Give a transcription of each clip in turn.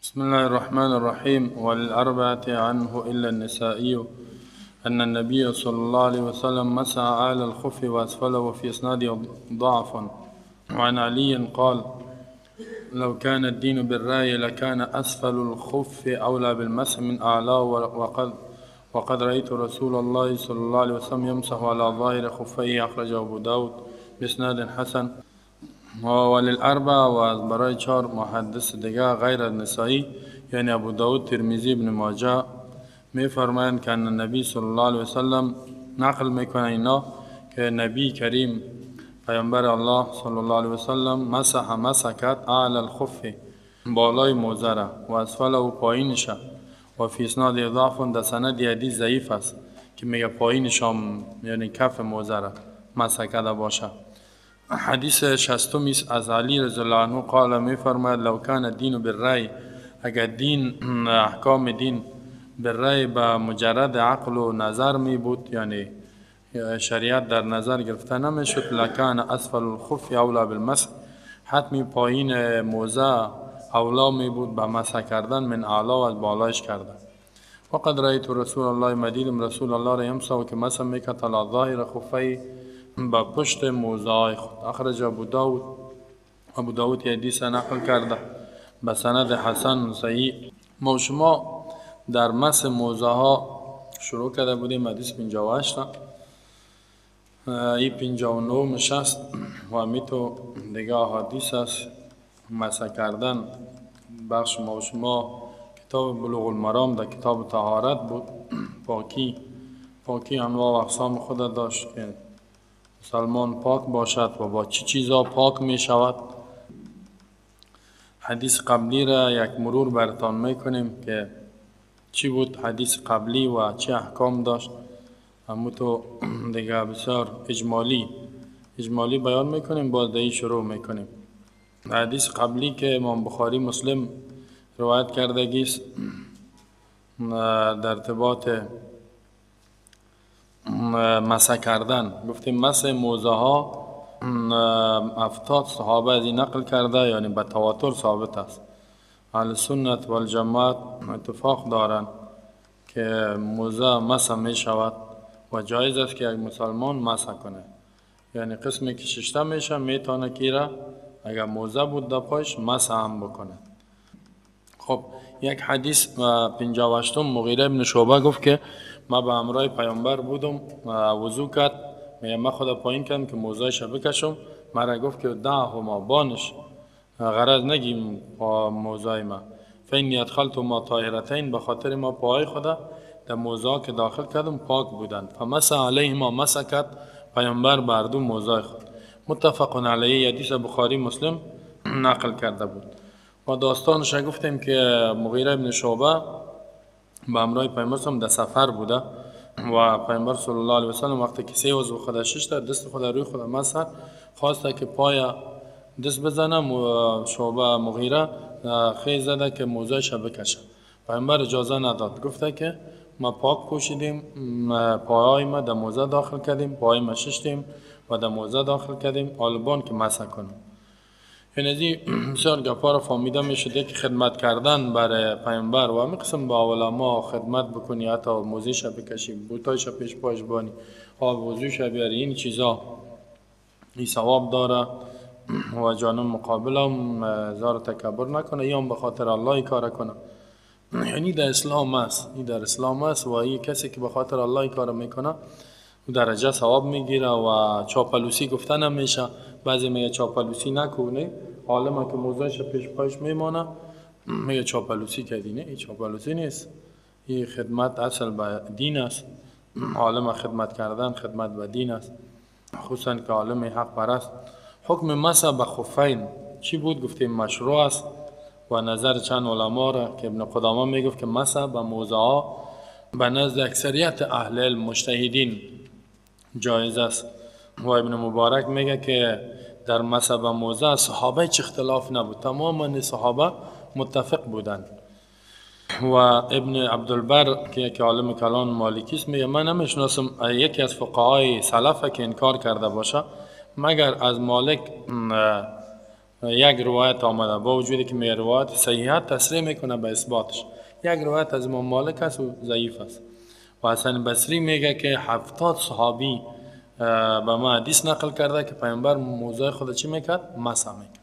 بسم الله الرحمن الرحيم. وللأربعة عنه إلا النسائي أن النبي صلى الله عليه وسلم مسح أعلى الخف وأسفله، وفي إسناده ضعف. وعن علي قال: لو كان الدين بالرأي لكان أسفل الخف أولى بالمسح من أعلاه، وقد رأيت رسول الله صلى الله عليه وسلم يمسح على ظاهر خفيه. أخرجه أبو داود بإسناد حسن. وللأربعة و از برای چهار محدث دیگه غیر از نسائی، یعنی ابو داود، ترمذی، ابن ماجه، می فرمایند که نبی صلی الله علیه وسلم نقل میکنه اینا که نبی کریم پیامبر الله صلی الله علیه وسلم مسح کرد اعلی الخف، بالای موزه را، و اسفله و پایینش. و فی اسناد ضعف، در سند حدیث ضعیف است که میگه پایینش هم، یعنی کف موزه را مسح کرده باشه. حدیث شصتم از علی رضی الله عنه قال، می فرماید: لو کان الدین بالرأی، اگر دین، احکام دین بالرأی، به مجرد عقل و نظر می بود، یعنی شریعت در نظر گرفته نمیشد، لکان اسفل الخف اولی بالمسح، حتمی پایین موزه اولا می بود به مسح کردن، من اعلا، و از بالایش کردن. وقد رأیت رسول الله، مه دیدم رسول الله را، یمسح، که مسح میکرد، علی ظاهر خفیه، با پشت موزه خود. اخرج ابو داود. ابو داود حدیث نقل کرده به سند حسن صحیح. ما شما در مسح موزه ها شروع کرده بودیم، حدیث 58، ای 59 نشست و میتو دیگه حدیث است. مسح کردن بخش ما شما کتاب بلوغ المرام در کتاب طهارت بود. پاکی انواع و اقسام خود داشت که مسلمان پاک باشد و با چی چیزا پاک می شود. حدیث قبلی را یک مرور برتان میکنیم که چی بود حدیث قبلی و چه احکام داشت. همو تو دیگه بسیار اجمالی بیان میکنیم، باز دهی شروع میکنیم. حدیث قبلی که امام بخاری مسلم روایت کردگیست در ارتباط مسح کردن، گفتیم مسح موزه ها 70 صحابه از این نقل کرده، یعنی به تواتر ثابت است. اهل سنت و الجماعت اتفاق دارند که موزه مسح می شود و جایز است که یک مسلمان مسح کنه، یعنی قسمی که ششته میشه میتونه که را اگر موزه بود در پایش مسح هم بکنه. خب، یک حدیث 58، مغیره ابن شعبه گفت که ما به همراه پیامبر بودم، وضو کرد، میگه ما خود پایین کردم که موزهش بکشم، مرا گفت که دعهما، بانش، غرض نگیم موزه ما، فانی ادخلتهما طاهرتین، به خاطر ما پاهای خدا در موزه که داخل کردم پاک بودند. فمسح علیهما، مسح کرد پیامبر بر دو موزه خود. متفق علیه، حدیث بخاری مسلم نقل کرده بود. و داستانش گفتیم که مغیره ابن شعبه به همراه پیامبر صلی در سفر بوده و پیامبر صلی الله علیه وسلم وقتی که سه عضو خود ششته، دست خود روی خود مسح، خواسته که پای دست بزنه، شعبه مغیره خیز زده که موزهش بکشه، پیامبر اجازه نداد، گفته که ما پاک پوشیدیم، پاهای ما در موزه داخل کردیم، پاهای ما ششتیم و در موزه داخل کردیم، آلبان که مسح کنیم. یعنی از این بسیار گپا را فهمیده میشده که خدمت کردن برای پیامبر و همین قسم با علما خدمت بکنی، حتی موزیش بکشی، بوتایش پیش پایش بانی، آب وضوش بیاری، این چیزا این ثواب داره و جانب مقابل هم زار تکبر نکنه یا هم به خاطر الله کار کنه. یعنی در اسلام است، این در اسلام است و این کسی که به خاطر الله کار میکنه درجه ثواب میگیره و چاپلوسی گفته نمیشه. بعضی میگه چاپلوسی نکنه، عالمه که موضوعش پیش پایش میمانه میگه چاپلوسی کردی، نه، این چاپلوسی نیست، این خدمت اصل به دین است. عالم خدمت کردن خدمت به دین است، خصوصا که عالم حق پرست. حکم مسح به خفین چی بود؟ گفتیم مشروع است و نظر چند علما را که ابن قدامه میگفت که مسح به موضع ها به نزد اکثریت اهل علم مجتهدین جایز است. و ابن مبارک میگه که در مسح به موضع صحابه چه اختلاف نبود، تماما صحابه متفق بودند. و ابن عبدالبر که یک عالم کلان مالکی است میگه من نمیشناسم یکی از فقهای سلف که انکار کرده باشه، مگر از مالک یک روایت آمده با وجودی که می روایت صحیحه تصریح میکنه به اثباتش. یک روایت از امام مالک است و ضعیف است. و حسن بصری میگه که 70 صحابی به ما حدیث نقل کرده که پیامبر موزه خود چی میکرد؟ مسح میکرد.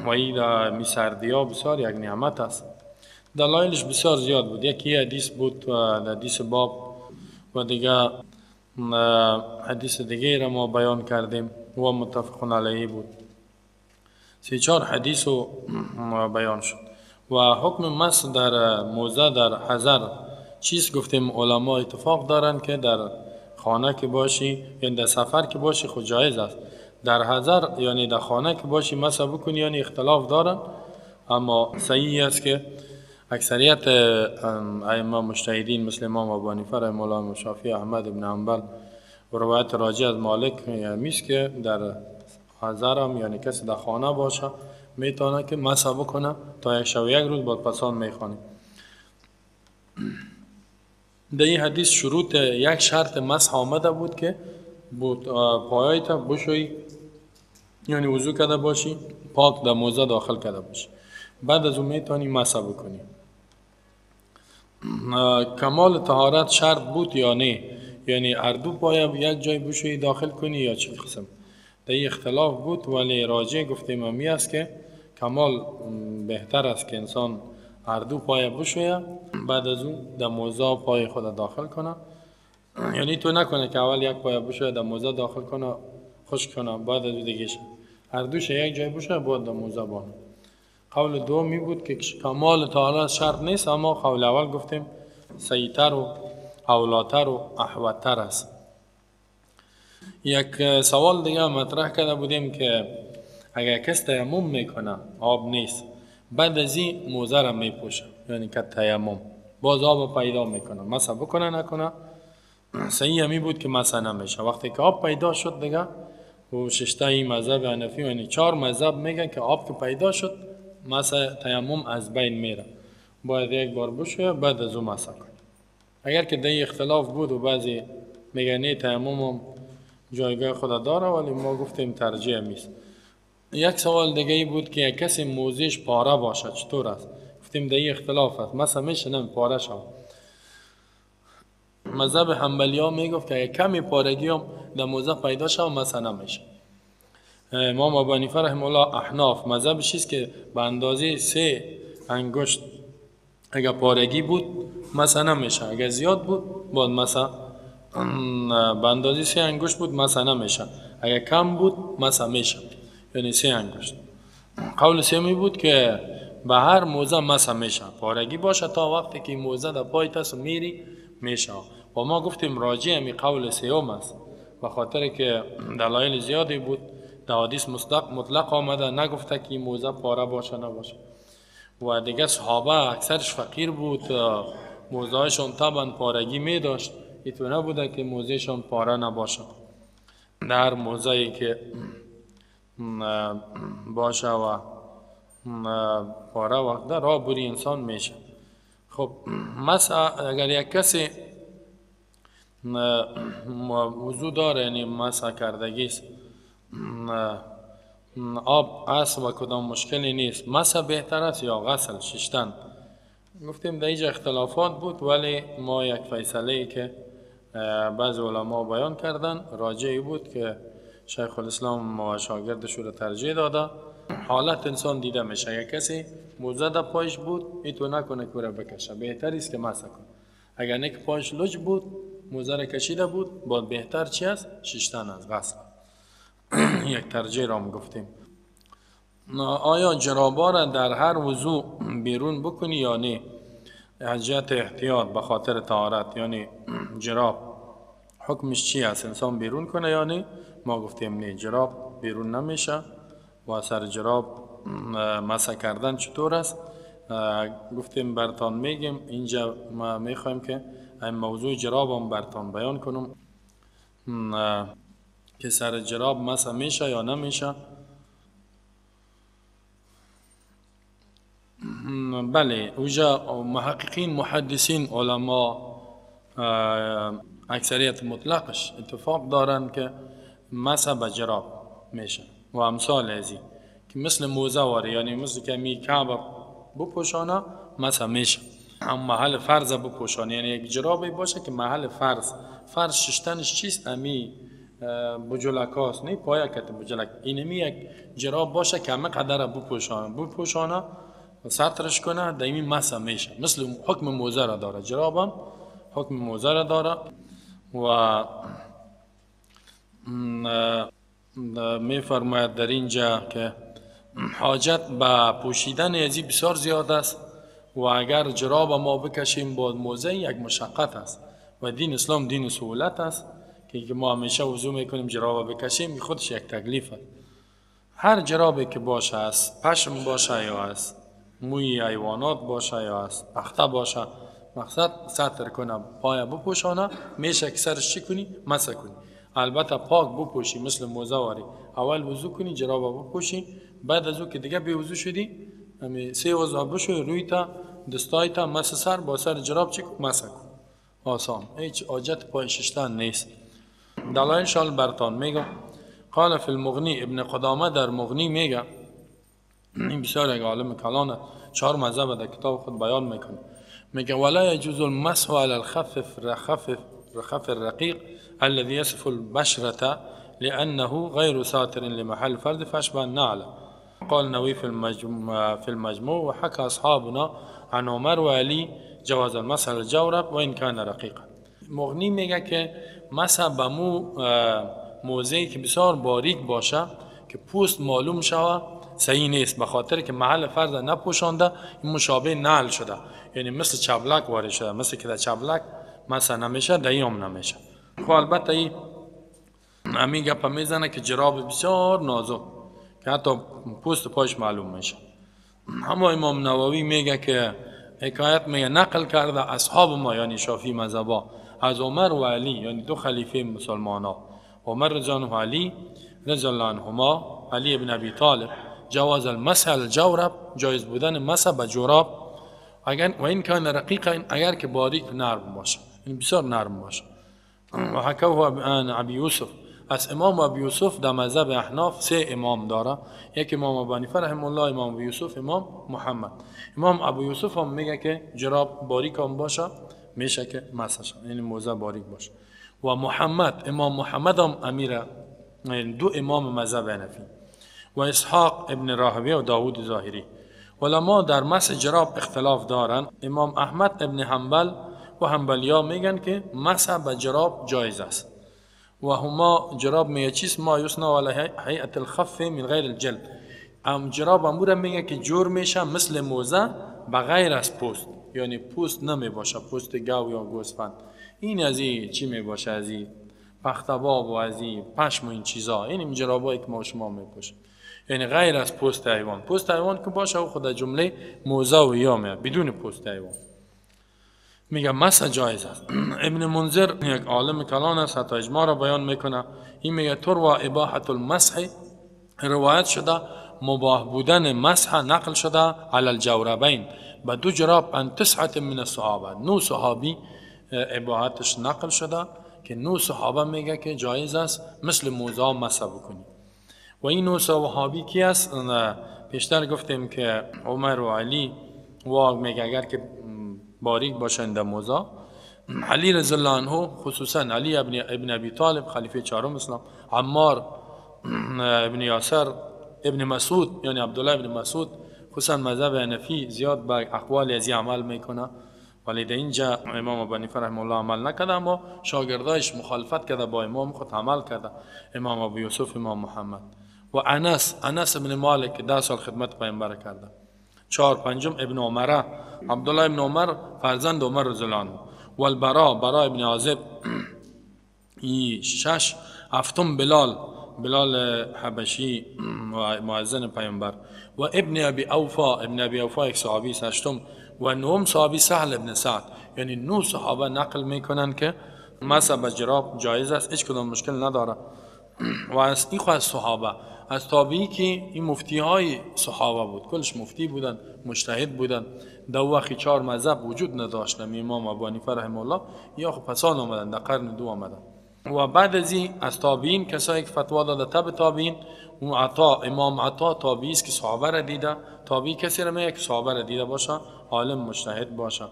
و این در می سردی ها بسیار یک نعمت است. دلایلش بسیار زیاد بود. یکی حدیث بود در حدیث باب و دیگه حدیث دیگه را ما بیان کردیم و متفق علیه بود. 3-4 حدیث بیان شد. و حکم مسح در موزه در حضر چیز گفتیم علما اتفاق دارند که در خانه که باشی یعنی در سفر که باشی خود جایز است. در حضر یعنی در خانه که باشی مسح بکنی یعنی اختلاف دارن، اما صحیح است که اکثریت ائمه مجتهدین مثل امام ابو حنیفه رحمه الله، شافعی، احمد بن حنبل و روایت راجع از مالک میست که در حضر هم یعنی کسی در خانه باشه میتونه که مسح بکنه تا یک شب و یک روز بعد پسان میخوانیم. در این حدیث شروط یک شرط مسح آمده بود که بود پایایت بشوی یعنی وضو کرده باشی، پاک در موزه داخل کرده باشی، بعد از اون میتونی مسح بکنی. کمال طهارت شرط بود یا نه؟ یعنی هر دو پای یک جای بشوی داخل کنی یا چه قسم؟ در این اختلاف بود، ولی راجع گفتیم همی است که کمال بهتر است که انسان هر دو پای بشویه بعد از اون در موزه پای خود داخل کنه. یعنی تو نکنه که اول یک پای بشویه در موزه داخل کنه خشک کنه بعد از اون دیگه شه. هر دوش یک جای بشویه بعد در موزه بانه. قول دومی بود که کمال طهارت شرط نیست، اما قول اول گفتیم صحیح‌تر و اولاتر و احوط‌تر است. یک سوال دیگه مطرح کرده بودیم که اگر کس تیمم میکنه آب نیست، بعد از این موزه را میپوشه یعنی که تیمم باز آب پیدا میکنه، مسح بکنه نکنه؟ صحیح همی بود که مسح نمیشه. وقتی که آب پیدا شد دیگه و ششته این مذهب حنفی یعنی 4 مذهب میگن که آب که پیدا شد مسح تیمم از بین میره، باید یک بار بشویه بعد از اون مسح کنه. اگر که در اختلاف بود و بعضی میگن نه تیمم جایگاه خود داره، ولی ما گفتیم ترجیح میست. یک سوال دیگه ای بود که یک کسی موزیش پاره باشه چطور است؟ گفتیم در اختلاف است، مثلا میشه نه پاره شد. مذهب حنبلی ها میگفت که اگه کمی پارگی هم در موزه پیدا شد مثلا نمیشه. امام ابو حنیفه رحمه الله احناف مذهبش است که به اندازه 3 انگشت اگه پارگی بود مثلا نمیشه، اگه زیاد بود باید مثلا به اندازه 3 انگشت بود مثلا نمیشه، اگه کم بود مثلا میشه، یعنی 3 انگشت. قول سومی بود که به هر موزه مسح میشه، پارگی باشه تا وقتی که موزه در پای تاس میری میشه. و ما گفتیم راجع همی قول سوم است، به خاطر که دلایل زیادی بود در حدیث مطلق آمده، نگفته که موزه پاره باشه نباشه. و دیگه صحابه اکثرش فقیر بود، موزهایشان طبعا پارگی می داشت، ایتو نبوده که موزهشان پاره نباشه. در موزه‌ای که باشه و پاره وقت در راه بری انسان میشه. خب مثلا اگر یک کسی وضو داره یعنی مسح کردگی است، آب است و کدام مشکلی نیست، مسح بهتر است یا غسل ششتن؟ گفتیم در اینجا اختلافات بود، ولی ما یک فیصله ای که بعض علما بیان کردن راجعی بود که شیخ الاسلام و شاگردش رو ترجیح داده. حالت انسان دیده میشه، اگر کسی موزه در پایش بود ایتو نکنه که بکشه، بهتر است که مسح کنه. اگر نه که پایش لج بود موزه را کشیده بود، باید بهتر چی است؟ ششتن از غسل. یک ترجیح را گفتیم. آیا جرابا را در هر وضو بیرون بکنی یا نه؟ از جهت احتیاط به خاطر طهارت، یعنی جراب حکمش چی است؟ انسان بیرون کنه یا نه؟ ما گفتیم نه، جراب بیرون نمیشه. و سر جراب مسح کردن چطور است؟ گفتیم برتان میگیم. اینجا ما میخوایم که این موضوع جراب هم برتان بیان کنم که سر جراب مسح میشه یا نمیشه. بله، اوجا محققین محدثین علما اکثریت مطلقش اتفاق دارن که مسح به جراب میشه و امثال ازی که مثل موزه واره، یعنی مثل که می کعب بپوشانه مسح میشه، هم محل فرض بپوشانه، یعنی یک جرابی باشه که محل فرض ششتنش چیست؟ امی بجلکاست، نه پایه کت بجلک، اینمی یک جراب باشه که همه قدر بپوشانه سطرش کنه، دایمی مسح میشه، مثل حکم موزه را داره، جرابم حکم موزه را داره. و میفرماید در اینجا که حاجت به پوشیدن ازی بسیار زیاد است و اگر جراب ما بکشیم با موزه یک مشقت است و دین اسلام دین سهولت است که ما همیشه وضو میکنیم جراب بکشیم خودش یک تکلیف است. هر جرابی که باشه، از پشم باشه یا از موی حیوانات باشه یا از پخته باشه، مقصد ستر کنه، پای بپوشانه، میشه که سرش چی کنی؟ مسح کنی. البته پاک بپوشی مثل موزه واری، اول وضو کنی جراب بپوشی، بعد از او که دیگه بی وضو شدی سه وضو بشو، روی تا دستای تا مسح سر با سر جراب چی مسح کن، آسان، هیچ حاجت پای ششتن نیست. دلایل شال برتان میگم. قال فی المغنی، ابن قدامه در مغنی میگه، این بسیار یک عالم کلانه، چهار مذهب در کتاب خود بیان میکنه، میگه ولا يجوز المسح على الخف الخف الرقيق الذي يصف البشرة لأنه غير ساتر لمحل فرد فأشبه النعل. قال نووي في المجموع وحكى أصحابنا عن عمر وعلي جواز المسح على الجورب وإن كان رقيقا. مغنی میگه که مسح به موضعی که بسیار باریک باشه که پوست معلوم شوه صحیح نیست، به خاطر که محل فرد نپوشانده، این مشابه نعل شده، یعنی مثل چبلک وارد شده، مثل که در چبلک مثلا نمیشه، در این هم نمیشه. خب البته این امی گپ میزنه که جراب بسیار نازک که حتی پوست پاش معلوم میشه. اما امام نووی میگه که حکایت میگه نقل کرده اصحاب ما، یعنی شافعی مذهبا، از عمر و علی، یعنی دو خلیفه مسلمان ها، عمر رضی الله عنه و علی رضی الله عنهما، علی ابن ابی طالب، جواز المسح الجورب، جایز بودن مسح به جوراب، اگر و این کان رقیقا، اگر که باریک نرم باشه، یعنی بسیار نرم باشه. و حکوه عن ابی یوسف، از امام ابی یوسف در مذهب احناف سه امام داره، یک امام ابو حنیفه رحمه الله، امام ابو یوسف، امام محمد. امام ابو یوسف هم میگه که جراب باریک هم باشه میشه که مسح شه، یعنی موزه باریک باشه. و محمد، امام محمد هم امیر، یعنی دو امام مذهب حنفی، و اسحاق ابن راهویه و داوود ظاهری. علما در مسح جراب اختلاف دارن. امام احمد ابن حنبل و حنبلیا میگن که مسح به جراب جایز است و هما جراب میگه چیست؟ ما یصنع علی هیئة الخف من غیر الجلد. ام جراب امور میگه که جور میشه مثل موزه بغیر از پوست، یعنی پوست نمی باشه، پوست گاو یا گوسفند، این از این چی می باشه، از این پختباب و از این پشم و این چیزا، این جرابایی که ما شما میپوشیم، یعنی غیر از پوست حیوان. پوست حیوان که باشه او خود جمله موزه و یا میاد بدون پوست حیوان. میگه مسح جایز است. ابن منذر یک عالم کلان است، حتی اجماع را بیان میکنه. این میگه تروى اباحة المسح، روایت شده مباح بودن مسح نقل شده علی الجوربین، به دو جراب، عن تسعة من الصحابه، 9 صحابی اباحتش نقل شده که 9 صحابه میگه که جایز است مثل موزه مسح بکنی. و این 9 صحابی کی است؟ پیشتر گفتیم که عمر و علی و میگه اگر که باریک باشند موزه، علی رضی الله عنه، خصوصا علی ابن ابی طالب خلیفه چهارم اسلام، عمار ابن یاسر، ابن مسعود، یعنی عبدالله ابن مسعود، خصوصا مذهب حنفی زیاد به اقوال ازی عمل میکنه، ولی در اینجا امام ابو حنیفه رحمه الله عمل نکرده، اما شاگردایش مخالفت کرده با امام خود عمل کرده، امام ابو یوسف، امام محمد. و انس ابن مالک که 10 سال خدمت پیامبر کرده. 4 5 ابن عمر، عبدالله ابن عمر فرزند عمر رضی الله عنه، و البراء، براء ابن عازب، 6 7 بلال حبشی و مؤذن پیامبر، و ابن ابی اوفا، ابن ابی اوفا یک صحابی 8 و 9 صحابی سهل ابن سعد. یعنی 9 صحابه نقل میکنن که مسح به جراب جایز است، هیچ کدام مشکل نداره. و از این از صحابه، از تابعی که این مفتی های صحابه بود، کلش مفتی بودن، مجتهد بودن، در وقت 4 مذهب وجود نداشت، امام ابو حنیفه رحمه الله یا خب پسان آمدن، در قرن 2 آمدن. و بعد از این از تابعین کسایی که فتوا داده تبع تابعین، اون عطا، امام عطا تابعی است که صحابه را دیده. تابعی کسی را میگه که صحابه را دیده باشه، عالم مجتهد باشه.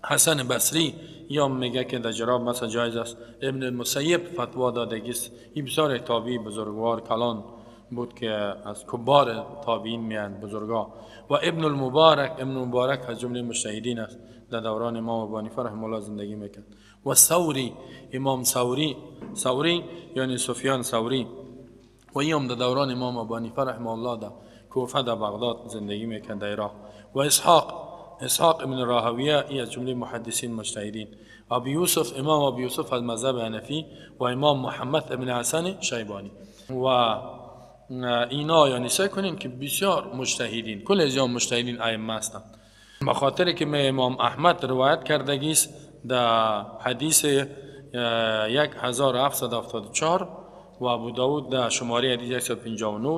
حسن بصری یا میگه که در جراب مثلا جایز است. ابن المسیب فتوا دادگی است. این بسیار تابعی بزرگوار کلان بود که از کبار تابعین میان بزرگا. و ابن المبارک، ابن المبارک از جمله مجتهدین است، در دوران امام ابو حنیفه رحمه الله زندگی میکرد. و ثوری، امام ثوری، ثوری یعنی سفیان ثوری، و این هم در دوران امام ابو حنیفه رحمه الله در کوفه در بغداد زندگی میکرد در عراق. و اسحاق، اسحاق ابن راهویه، ای از جمله محدثین مجتهدین. ابو یوسف، امام ابو یوسف از مذهب حنفی، و امام محمد ابن حسن شیبانی. و اینا یعنی سعی کنین که بسیار مجتهدین، کل از اینا مجتهدین ائمه هستند. به خاطر که امام احمد روایت کردگی است در حدیث 1774 و ابو داود در شماره حدیث 159،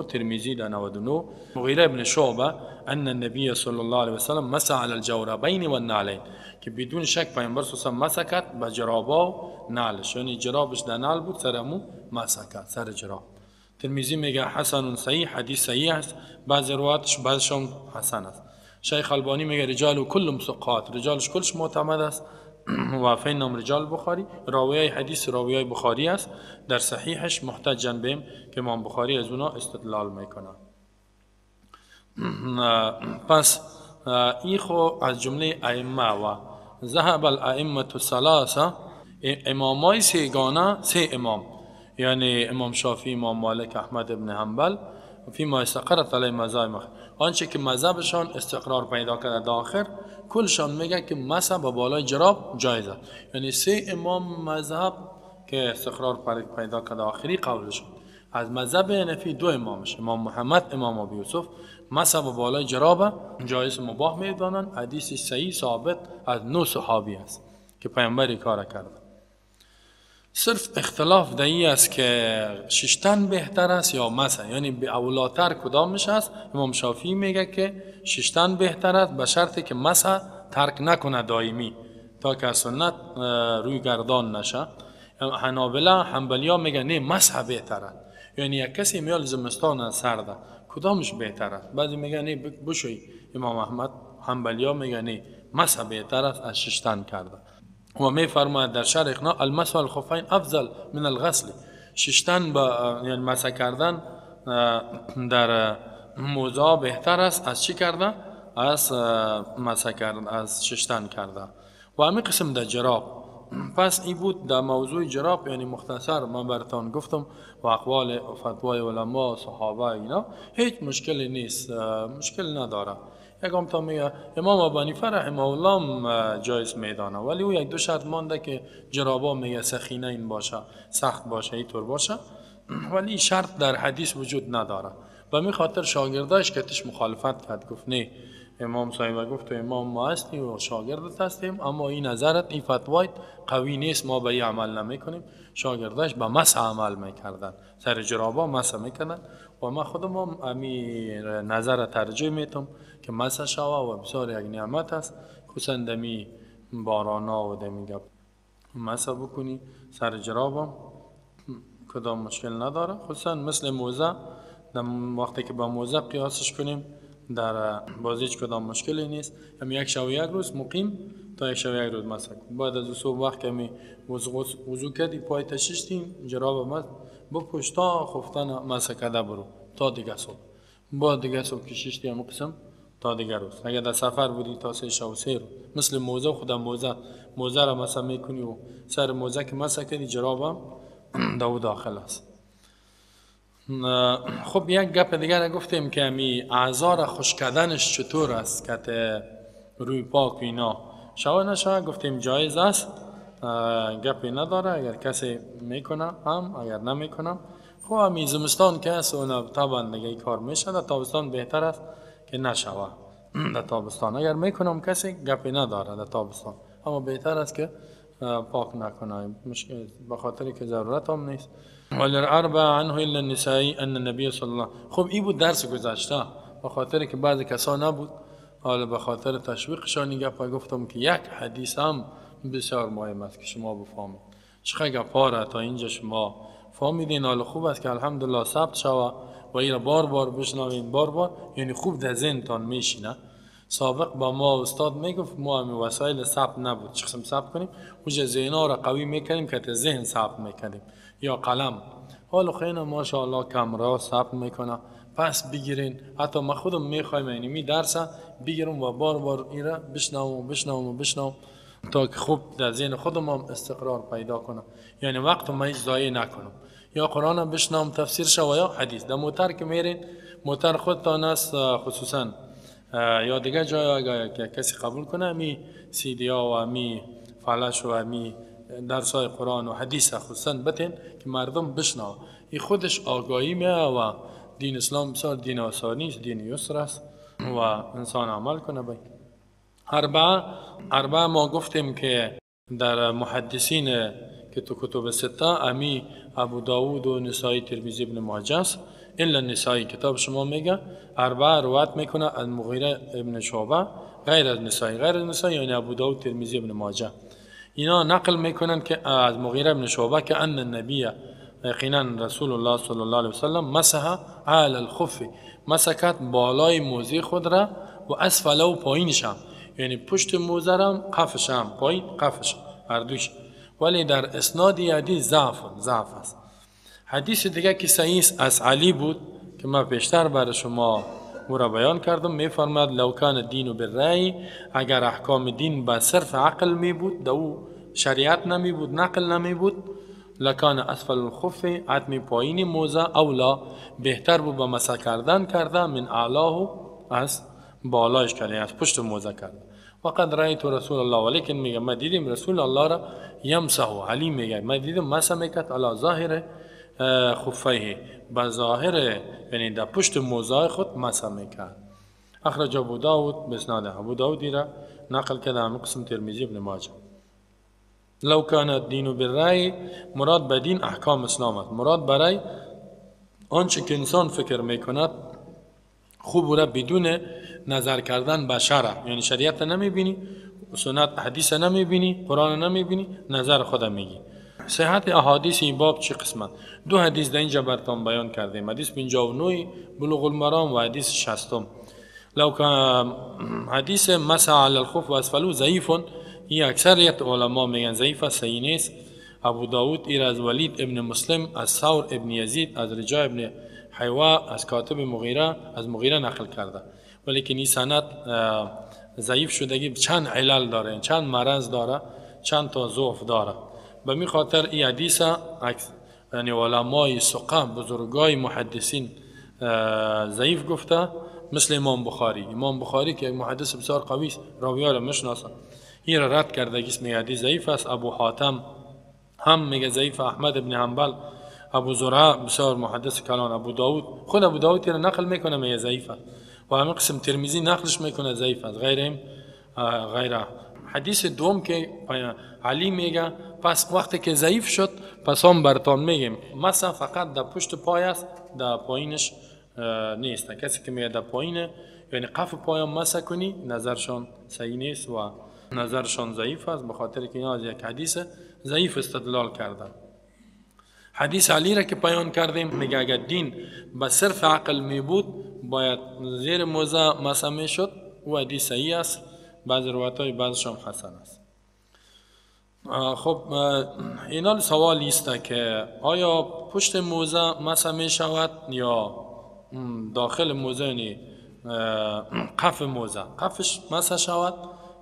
ترمذی در 99، مغیره ابن شعبه ان النبی صلی الله علیه و سلم مسح علی الجوربین والنعلین، که بدون شک پیامبر صلی الله علیه و مسح کرد به جرابا و نعلش، یعنی جرابش در نعل بود، سرمو مسح کرد سر جراب. ترمذی میگه حسن صحیح، حدیث صحیح است، بعضی روایتش بعضشون حسن است. شیخ البانی میگه رجال کلهم ثقات، رجالش کلش معتمد است و فینهم رجال بخاری، راویای حدیث راویای بخاری است، در صحیحش محتجن بهم که امام بخاری از اونا استدلال میکنه. پس ای خو از جمله ائمه و ذهب الائمه الثلاثه، امامای سه‌گانه، سه امام، یعنی امام شافعی، امام مالک، احمد ابن حنبل، فيما استقرت علی مذاهب، آنچه که مذهبشان استقرار پیدا کرده در آخر، کلشان میگه که مسح به بالای جراب جایز است. یعنی سه امام مذهب که استقرار پیدا کرده آخری قولشان از مذهب حنفی دو امامش، امام محمد، امام ابو یوسف، مسح به بالای جراب جایز مباح میدانند. حدیث صحیح ثابت از 9 صحابی است که پیامبر کار کرده. صرف اختلاف در این است که ششتن بهتر است یا مسح، یعنی به اولاتر کدامش است. امام شافعی میگه که ششتن بهتر است به شرطی که مسح ترک نکنه دائمی تا که سنت روی گردان نشه. حنابله، حنبلیا میگه نه، مسح بهتر است. یعنی یک کسی میال زمستان سرده کدامش بهتر است؟ بعضی میگه نه بشوی. امام احمد، حنبلیا میگه نه، مسح بهتر است از ششتن کرده. و می فرماید در شرح اقناع المسح الخفین افضل من الغسل، ششتن با یعنی مسح کردن در موضع بهتر است از چی کرده؟ از مسح کردن، از ششتن کرده. و همین قسم در جراب. پس این بود در موضوع جراب، یعنی مختصر من براتان گفتم و اقوال فتوای علما صحابه اینا هیچ مشکلی نیست، مشکل نداره. یکم تا میگه امام ابو حنیفه رحمه الله جایز میدانه، ولی او یک دو شرط مانده که جرابا میگه سخینه این باشه، سخت باشه، اینطور باشه، ولی شرط در حدیث وجود نداره. و می خاطر شاگرداش که تش مخالفت کرد، گفت نه، امام صاحب گفت تو امام ما هستی و شاگردت هستیم، اما این نظرت، این فتوایت قوی نیست، ما به این عمل نمیکنیم. شاگرداش به مسح عمل میکردن، سر جرابا مسح میکردن. و ما خودم هم امی نظر ترجیح میتم که مسح شوه و بسیار یک نعمت است، خصوصا دمی بارانا و دمی گپ مسح بکنی سر جرابم کدام مشکل نداره. خصوصا مثل موزه، وقتی که با موزه قیاسش کنیم در بازی هیچ کدام مشکلی نیست. هم یک شب و یک روز مقیم تا یک شب و یک روز مسح کن. بعد از صبح وقت که می وضو کردی پای تششتیم جراب مس بپوش تا خفتن مسح کرده برو تا دیگه صبح. بعد دیگه صبح که ششتی هم قسم تا دیگه روز. اگر در سفر بودی تا 3 شب و 3 روز مثل موزه، خودم موزه را مسح میکنی و سر موزه که مسح کردی جرابم دو داخل است. خب یک گپ دیگر گفتیم که می اعضا را خشک کردنش چطور است که روی پاک اینا شوه نشوه، گفتیم جایز است، گپی نداره اگر کسی میکنه هم، اگر نمیکنه خب همی زمستان که است اون طبعا دیگه کار میشه، در تابستان بهتر است که نشوه. در تابستان اگر میکنم کسی گپی نداره در تابستان، اما بهتر است که پاک نکنه، مشکل به خاطر که ضرورت هم نیست. وللاربع عنه الا النسائی ان النبی صلی الله. خب این بود درس گذشته، به خاطر که بعضی کسا نبود، حالا به خاطر تشویقشان این گپ گفتم که یک حدیث هم بسیار مهم است که شما بفهمید. چقدر گپا را تا اینجا شما فهمیدین. حال خوب است که الحمدلله ثبت شوه و ایره بار بار بشنوین، بار بار، یعنی خوب در ذهنتان میشینه. سابق با ما استاد میگفت ما همین وسایل ثبت نبود، چه قسم ثبت کنیم؟ اوجه ذهنها را قوی میکنیم که ذهن ثبت میکنیم یا قلم. حالا خیلی ماشاءالله کمرا ثبت میکنه. پس بگیرین، حتی ما خودم میخوایم یعنی می درس بگیرم و بار بار ایره بشنوم و بشنوم و بشنوم تا که خوب در ذهن خودم هم استقرار پیدا کنم، یعنی وقت ما هیچ ضایع نکنم. یا قرآن بشنوم تفسیر شو یا حدیث. در موتر که میرین، موتر خودتان است خصوصا یا دیگه جای اگر کسی قبول کنه می سی دی ها و می فلش و می درس های قرآن و حدیث خصوصا بتین که مردم بشنو. این خودش آگاهی میه و دین اسلام بسیار دین آسانی است، دین یسر است و انسان عمل کنه. بای اربعه ما گفتیم که در محدثین که تو کتب سته امی ابو داود و نسائی ترمذی ابن ماجه است، الا نسائی کتاب شما میگه اربعه روایت میکنه از مغیره ابن شعبه غیر از نسائی، غیر از نسائی یعنی ابو داود ترمذی ابن ماجه. اینا نقل میکنن که از مغیره ابن شعبه که ان النبی یقینا رسول الله صلی الله علیه وسلم مسح علی الخف، مسکت بالای موزه خود را و اسفل و پایینش هم، یعنی پشت موزه را قفش هم، پایین قفش هر دوش. ولی در اسناد حدیث ضعف است. حدیث دیگه که صحیح از علی بود که من پیشتر برای شما او را بیان کردم، میفرماد لو کان الدین بالرأی، اگر احکام دین به صرف عقل می بود، دو شریعت نمی بود، نقل نمی بود، لکان اسفل الخف، عدم پایین موزه اولا بهتر بود به مسح کردن کرده من اعلاه از بالایش کرده، از پشت موزه کرده. وقد رأیت رسول الله، ولیکن میگه ما دیدیم رسول الله را یمسح، علی میگه ما دیدم مسح میکرد علی ظاهر خفیه، به ظاهر یعنی در پشت موزه خود مسح میکرد. اخرج ابو داود بسناده، ابو داود را نقل کرده هم قسم ترمذی ابن ماجه. لو کان الدین بالرأی، مراد به دین احکام اسلام است، مراد برای آنچه که انسان فکر میکند خوب را بدون نظر کردن به شرع، یعنی شریعت نمیبینی، سنت حدیث نمیبینی، قرآن نمیبینی، نظر خود میگی. صحت احادیث این باب چه قسمت؟ دو حدیث در اینجا براتون بیان کردیم، حدیث 59 بلوغ المرام و حدیث 60. لو که حدیث مسح علی الخف و اسفلو ضعیف، این اکثریت علما میگن ضعیف است، صحیح نیست. ابو داود ایر از ولید ابن مسلم، از ثور ابن یزید، از رجاء ابن حیوه، از کاتب مغیره، از مغیره نقل کرده، ولیکن این سند ضعیف شدگی چند علل داره، چند مرض داره، چند تا ضعف داره. به می خاطر این حدیث یعنی علمای ثقه بزرگای محدثین ضعیف گفته، مثل امام بخاری. امام بخاری که محدث بسیار قوی است، راوی را میشناسه، این را رد کرده که اسم حدیث ضعیف است. ابو حاتم هم میگه ضعیف، احمد ابن حنبل، ابو زرعه بسیار محدث کلان، ابو داود، خود ابو داود را نقل میکنه میگه ضعیف است، و همین قسم ترمذی نقلش میکنه ضعیف است، غیرهم غیره. حدیث دوم که علی میگه پس وقتی که ضعیف شد پس هم برتان میگیم مثلا فقط در پشت پای است، در پایینش نیست. کسی که میگه در پایین یعنی قف پای مسح کنی نظرشان صحیح نیست و نظرشان ضعیف است، به خاطر که اینا از یک حدیث ضعیف استدلال کردن. حدیث علی را که بیان کردیم میگه اگر دین به صرف عقل می بود باید زیر موزه مسح می شد، و حدیث صحیح است، بعض روایت های بعضش هم حسن است. خب اینا سوال است که آیا پشت موزه مسح می شود یا داخل موزه، یعنی قف موزه، قفش مسح شود؟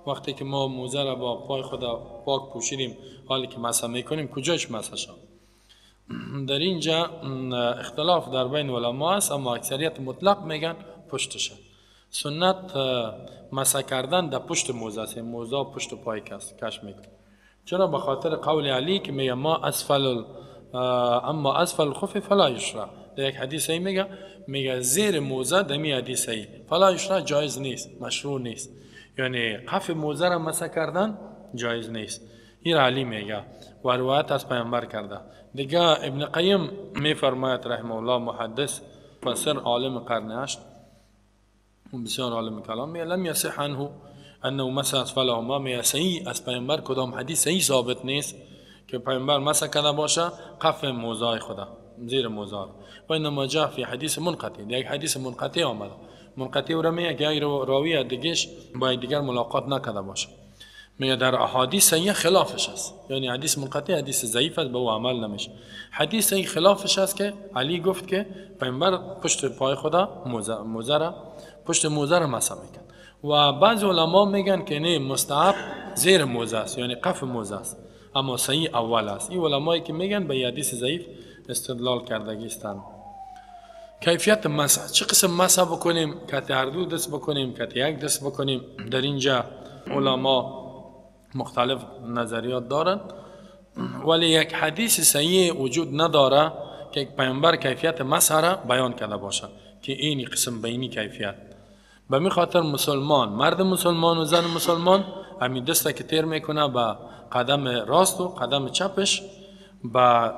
وقتی که ما موزه را با پای خود پاک پوشیدیم، حالی که مسح میکنیم کجاش مسح شود؟ در اینجا اختلاف در بین علما است، اما اکثریت مطلق میگن پشتش. سنت مسح کردن در پشت موزه است، موزه پشت پای کش میکنه. چرا؟ به خاطر قول علی که میگه ما اسفل اما اسفل الخف فلا یشرع. در یک حدیث ای میگه زیر موزه دمی حدیث ای فلا یشرع جایز نیست، مشروع نیست، یعنی قف موزه را مسح کردن جایز نیست. این علی میگه و روایت از پیامبر کرده. دیگه ابن قیم میفرماید رحمه الله، محدث مفسر عالم قرن هشت، بسیار عالم کلام، میگه لم یصح عنه انه مسح اسفلهما، میگه صحیح از پیامبر کدام حدیث صحیح ثابت نیست که پیامبر مسح کرده باشه قف موزه خدا، زیر موزه. و انما جاء فی حدیث منقطع، یک حدیث منقطع آمده. منقطع او را میگه که یک راوی دیگهش با دیگر ملاقات نکرده باشه. میگه در احادیث صحیح خلافش است، یعنی حدیث منقطع حدیث ضعیف است، به او عمل نمیشه. حدیث صحیح خلافش است که علی گفت که پیامبر پشت پای خدا موزه را، پشت موزه را مسح میکرد. و بعض علما میگن که نه، مستحب زیر موزه است، یعنی قف موزه است، اما صحیح اول است. این علمایی که میگن به حدیث ضعیف استدلال کردگی هستند. کیفیت مسح، چه قسم مسح بکنیم؟ که هر دو دست بکنیم، که یک دست بکنیم؟ در اینجا علما مختلف نظریات دارند، ولی یک حدیث صحیح وجود نداره که پیامبر کیفیت مسح را بیان کرده باشه که این قسم بینی کیفیت. به می خاطر مسلمان، مرد مسلمان و زن مسلمان، همین دست که تیر میکنه به قدم راست و قدم چپش، به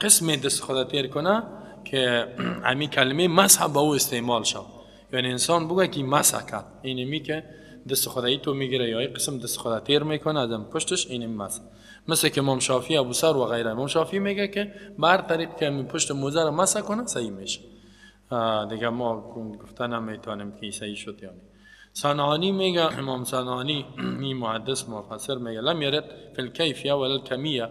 قسم دست خود تیر کنه که همین کلمه مسح به او استعمال شد. یعنی انسان بگه که مسح کرد، اینمی که دست خدایی تو میگیره یا این قسم دست خدا تیر میکنه از پشتش، اینمی مسح. مثل که امام شافعی، ابو ثور و غیره. امام شافعی میگه که بر طریق که پشت موزه را مسح کنه صحیح میشه. دیگه ما گفتن نمیتونیم که صحیح شد. یعنی صنعانی میگه، امام صنعانی این محدث مفسر میگه لم یرد فی الکیفیه ولا الکمیه،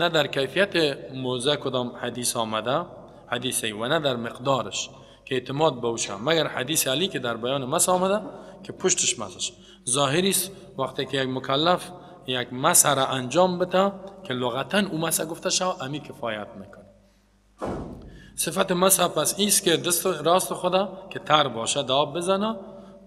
نه در کیفیت موزه کدام حدیث آمده حدیثی و نه در مقدارش که اعتماد باشه، مگر حدیث علی که در بیان مسح آمده که پشتش مسح. ظاهری است وقتی که یک مکلف یک مسح را انجام بده که لغتا او مسح گفته شود، امی کفایت میکنه. صفت مسح پس ایست که دست راست خدا که تر باشه داب بزنه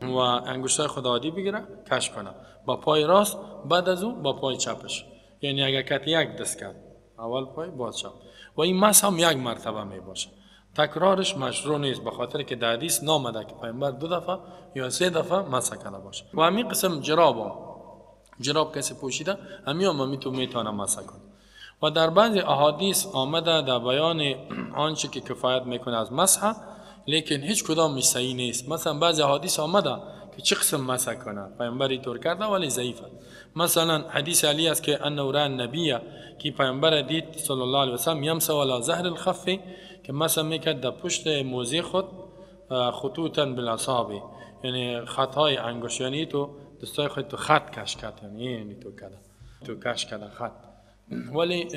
و انگشتای خدا عادی بگیره کش کنه با پای راست، بعد از او با پای چپش، یعنی اگر کت یک دست کرد اول پای باز چپ. و این مسح هم یک مرتبه می باشه، تکرارش مشروع نیست، به خاطر که در حدیث نامده که پیامبر دو دفعه یا سه دفعه مسح کرده باشه. و همین قسم جراب هم، جراب کسی پوشیده همین هم می تو میتونه مسح کنه. و در بعضی احادیث آمده در بیان آنچه که کفایت میکنه از مسح، لیکن هیچ کدام صحیح نیست. مثلا بعضی احادیث آمده که چه قسم مسح کنه پیامبر اینطور کرده ولی ضعیفه. مثلا حدیث علی است که انه را النبی، که پیامبر دید صلی الله علیه وسلم یمسح علی ظهر الخف، که مسح میکرد در پشت موزه خود خطوطا بالاصابع، یعنی خطای انگشت، یعنی تو دستای خود تو خط کش کرد، یعنی تو کرده، تو کش کرده خط. ولی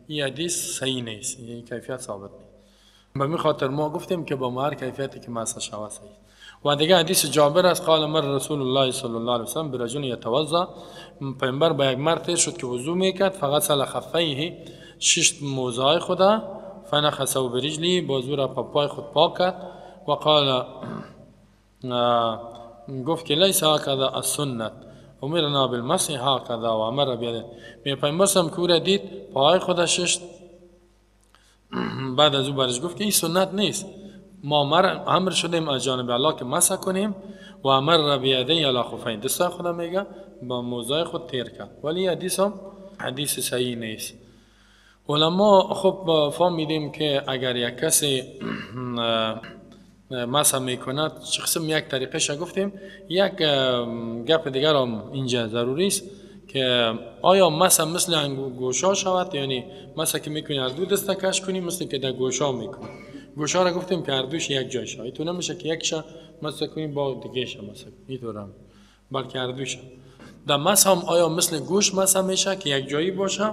این حدیث صحیح نیست، این کیفیت ثابت نیست. به می خاطر ما گفتیم که با هر کیفیتی که مسح شود صحیح. و دیگه حدیث جابر است، قال مر رسول الله صلی الله علیه وسلم برجل یتوضا، پیامبر با یک مرد تیر شد که وضو میکرد، فغسل خفیه، شش موزه خدا، فنخسه برجلی، بازو را با پای خود پاک کرد. و قال، گفت که لیس هکذا السنت، امرنا بالمسح هکذا و امر بیده. می پیامبر سم که دید پای خود ششت، بعد از او برش گفت که این سنت نیست، ما امر شدیم از جانب الله که مسح کنیم. و امر بیده علی خفین، دستای خدا میگه با موزه خود تیر کرد. ولی حدیث هم حدیث صحیح نیست. علما خب فهمیدیم که اگر یک کسی مسح میکند چه قسم، یک طریقش گفتیم. یک گپ دیگر هم اینجا ضروری است که آیا مسح مثل گوشا شود، یعنی مسح که میکنی از دو دست کش کنی مثل که در گوشا میکنی. گوشا را گفتیم که هر دوش یک جای شود، تو نمیشه که یکش مسح کنی با دیگهش مسح کنی، اینطور بلکه هر دوش. در مسح هم آیا مثل گوش مسح میشه که یک جایی باشه،